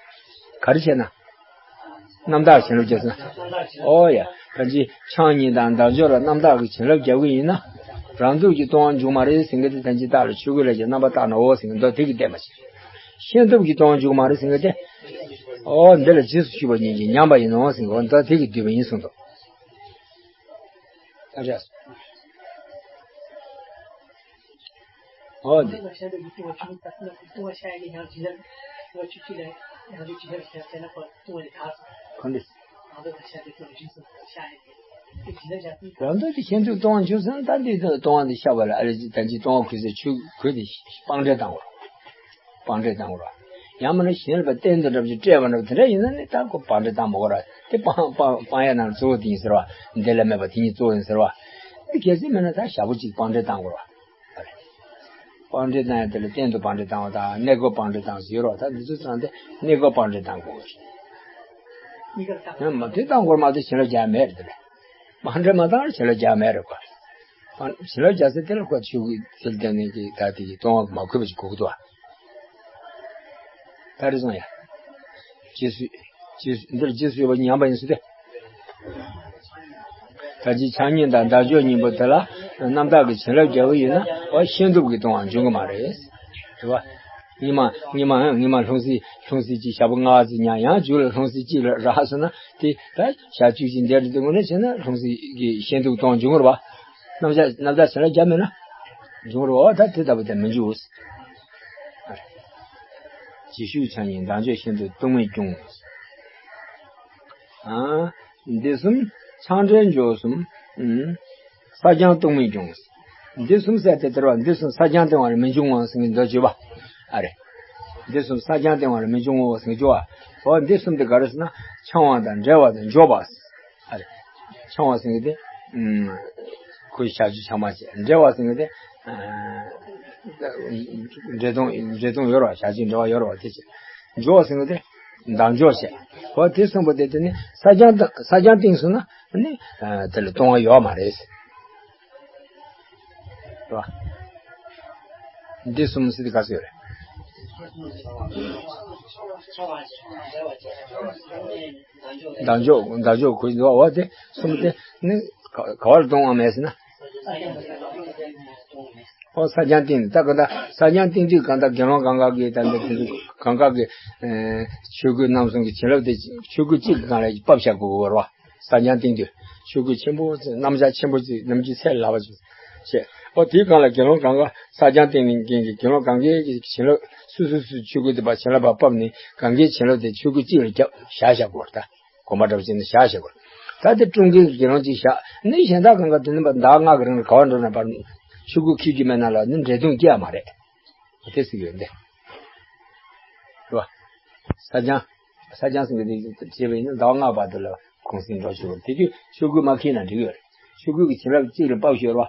ག་རེ་བྱས་ན། རྣམ་དག་བྱིན་རླབས་རྒྱག་ཟེར་ན། ཨོ་ཡ། ད་ཅི་ཆང་གཉིས་དང་མདངས་འཇོག་ལ་རྣམ་དག་གི་བྱིན་རླབས་རྒྱག་གི་ཡིན་ན། རང་སྟོབས་ཀྱིས་སྟོང་པ་འབྱུང་མ་རེད་ཟེར་མཁན་དེ་ད་ཅི་རྟགས་ལ་ཆོས་སྐུ་ལ་ཀྱང་རྣམ་པར་བརྟགས་ནའོ་ཟེར་མཁན་མདོ་དེ་གིས་བསྟན་པ་ཞིག་ཤེས་སྟོབས་ཀྱིས་སྟོང་པ་འབྱུང་མ་རེད་ཟེར་མཁན་དེ། ཨོ་འདི་ལ་རྗེས་སུ་ཞུགས་པ་ཉིད་ཀྱིས་ཉམས་པ་ཡིན་ནོ་ཟེར་མཁན་མདོ་དེ་གིས་བསྡུས་པ་ཡིན་གསུངས་འདུག་ཨ་རེད། ཨོ་འདི། གང་འདྲ། རང་སྟོབས་ཀྱིས་ཤེས་སྟོབས་སྟོང་པ་འབྱུང་ཟེར་ན་ད་འདི་སྟོང་པ་འདི་ཤར་བ་ལ་ཨ་རེ་ད་ཅི་སྟོང་པ་ཁུ་ཚེ་ཆུ་ཁུ་དེ་སྤང་འདྲེན་བཏང་བ། སྤང་འདྲེན་བཏང་བ། ཡང་མིན་ན་གཞན་ལ་བསྟན་དུ་འགྲོ་བཞིན་སྤྲད་པ་འདྲ་དེ་འདྲ་ཡིན་ན་ནི་ད་ཁོ་སྤང་འདྲེན་བཏང་མ་དགོས་ར། དེ་སྤང་སྤང་སྤང་ཡ་ནང་གཙོ་བོ་དེ་ཡིན་ཟེར་བ། འདི་ལ་མེད་པ་དེ་ཉིད་གཙོ་བོ་ཡིན་ཟེར་བ། དེ་གལ་སྲིད་མིན་ན་ད་ཞག་པོ་གཅིག་སྤང་འདྲེན་བཏང་དགོས་ར། སྤང་འདྲེན་བཏང་ཡ་དེ་ལ་གཏན་དུ་སྤང་འདྲེན་བཏང་བ་དང་གནས་སྐབས་སྤང་འདྲེན་བཏང་ཟེར་རོ། ད་འདི་ཚོ་ཚང་སྟེ་གནས་སྐབས་སྤང་འདྲེན་བཏང་དགོས་རེད། ཡང་མ་དེ་བཏང་དགོས་མ་གཏོགས་བྱིན་རླབས་རྒྱག་མེད་རེད་དེ་ལ། སྤང་འདྲེན་མ་བཏང་བྱིན་རླབས་རྒྱག་མེད་རེད་གོ། སྤང་བྱིན་རླབས་རྒྱག་ས་དེ་ལ་ཁོ་ཆོས་སྐུ་དེ་ལ་བརྟེན་ནས་ཀྱི་ད་དེ་གི་སྟོང་པ་མ་གུས་པ་ཞིག་གོ་གི་འདུག་ཨ། ད་རེ་སོང་ཡ། རྗེས་སུ། རྗེས་སུ་འདིར་རྗེས་སུ་ཡོད་པ་ཉམས་པ་ཡིན་ཟེར་ཏེ། ད་ཅི་ཆང་ཉིད་དང་མདངས་འཇོག་གཉིས་པོ་དེ་ལ་རྣམ་དག་གི་བྱིན་རླབས་རྒྱག་གི་ཡོད་ན་འོ་ཤེས་སྟོབས་ཀྱིས་སྟོང་པ་འབྱུང་གི་མ་རེད། རེད་བ། ཉི་མ་ཉི་མ་ཉི་མ་ལྷུང་བཟེད་ལྷུང་བཟེད་གཅིག་ཞག་པོ་ལྔ་ཙམ་ཉལ་ཡང་མཇུག་ལ་ལྷུང་བཟེད་གཅིག་ལ་རག་སོང་ན་དེ་ད་ཞག་བཅུ་གཅིག་འདས་འགྲོ་དུས་དངོས་གནས་བྱས་ན་ལྷུང་བཟེད་ཀྱི་ཤེས་སྟོབས་སྟོང་འབྱུང་གི་རེད་བ། རྣམ་དག་རྣམ་དག་བྱིན་རླབས་རྒྱག་མེད་ན་འབྱུང་རེད་བ། ད་དེ་ལྟ་བུ་དེ་མི་འཇུག་རྗེས་ཞུགས་ཆང་གཉིས་མདངས་འཇོག་ཤེས་སྟོབས་རྟོག་མེད་སྐྱོང་། ཨ། འདི་གསུམ་ཆང་འདྲེན་འཇོག་གསུམ། ཨུམ། ས་སྦྱང་རྟོག་མེད་སྐྱོང་། འདི་གསུམ་ཟེར་ཏེ་དེར་བ་འདི་གསུམ་ས་སྦྱང་སྟེང་བ་ལ་མི་འབྱུང་ངོ་ཟེར་གྱི་མདོ་བརྗོད་པ། ཨ་རེ། འདི་གསུམ་ས་སྦྱང་སྟེང་བ་ལ་མི་འབྱུང་ངོ་ཟེར་གྱི་བརྗོད་པ། འོ་འདི་གསུམ་དེ་ག་རེ་ཟེར་ན་འཆང་བ་དང་འབྲེལ་བ་དང་འཇོག་པ། ཨ་རེ། འཆང་བ་ཟེར་གྱི་དེ། ཨུམ། ཁོའི་ཞག་བཅུ་ཆ་མ་བྱས། འབྲེལ་བ་ཟེར་གྱི་དེ། ཨ། འབྲེལ་གཏོང་འབྲེལ་གཏོང་ཡོད་རེད་བ། ཞག་བཅུ་འབྲེལ་བ་ཡོད་རེད་བ། དེ་བྱས། འཇོག་ཟེར་གྱི་དེ། མདངས་འཇོག་བྱས། འོ་དེ་གསུམ་པོ་དེ་དེ་ནི་ས་སྦྱང་ས་སྦྱང་སྟེང་སོང་ན་ནི་དེ་ལ་སྟོང་པ་ཡོད་མ་རེད། རེད་བ། འདི་གསུམ་ཟེར་དེ་ག་ཚོད་རེད། མདངས་འཇོག་མདངས་འཇོག་གོ་འདུག་འོ་དེ་གསུམ་དེ་ནི་ག་བ་ལ་སྟོང་པ་མེད་ཟེར་ན། ཨོ་ས་སྦྱང་སྟེང་ད་ག་ད་ས་སྦྱང་སྟེང་དུས་གང་ལྟར་དགེ་སློང་གང་ག་གི་ད་ལྟ་དེ་ཚོ་གང་ག་གི་ཆོས་སྐུ་རྣམ་གསུམ་གྱི་བྱིན་རླབས་དེ་ཆོས་སྐུ་གཅིག་གི་སྒང་ལ་ཕབ་བཞག་དགོས་པ་རེད་བ། ས་སྦྱང་སྟེང་དུས་ཆོས་སྐུ་ཆེན་པོ་རྣམ་གཞག་ཆེན་པོ་ཅིག་རྣམ་འགྱུར་ཚད་ལ་བ་ཅིག་བྱས། ཨོ་དེའི་སྒང་ལ་དགེ་སློང་གང་ག་ས་སྦྱང་སྟེང་ནས་རྒན་གྱི་དགེ་སློང་གང་གའི་གི་བྱིན་རླབས་སུ་སུ་སུ་ཆོས་སྐུ་དེ་བ་བྱིན་རླབས་པ་ཕབ་ནས་གང་གའི་བྱིན་རླབས་དེ་ཆོས་སྐུ་གཅིག་ལ་བརྒྱབ་བཞག་བཞག་དགོས་རེད་ད། གོམ་པ་འདྲ་བོ་བྱས་ནས་བཞག་བཞག་དགོས། ད་དེ་ཀྲུང་གོའི་དགེ་སློང་གཅིག་བཞག་ནི་གཞན་དག་གང་ག་དེ་ནི་ཟླ་བ་ལྔ་གི་རིང་ལ་ག་བ་འགྲོ་ན་བར་ཆོས་སྐུ་འཁྱུད་རྒྱུ་མེད་ན་ལ་ནི་འདྲེ་གདོང་སྐྱེ་ཡ་མ་རེད། དེ་ཟེར་གྱི་ཡོད་འདི། རེད་བ། ས་སྦྱང་། ས་སྦྱང་ཟེར་གྱི་དེ་བྱས་པ་ཡིན་ན་ཟླ་བ་ལྔ་བར་དུ་ལ་གུང་སེང་འགྲོ་ཆོག་གི་རེད། དེ་དུས་ཆོས་སྐུ་མ་འཁྱུད་ན་འགྲིག་གི་ཡོད་རེད། ཆོས་སྐུ་གི་བྱིན་རླབས་གཅིག་ལ་ཕབ་ཤོར་བ།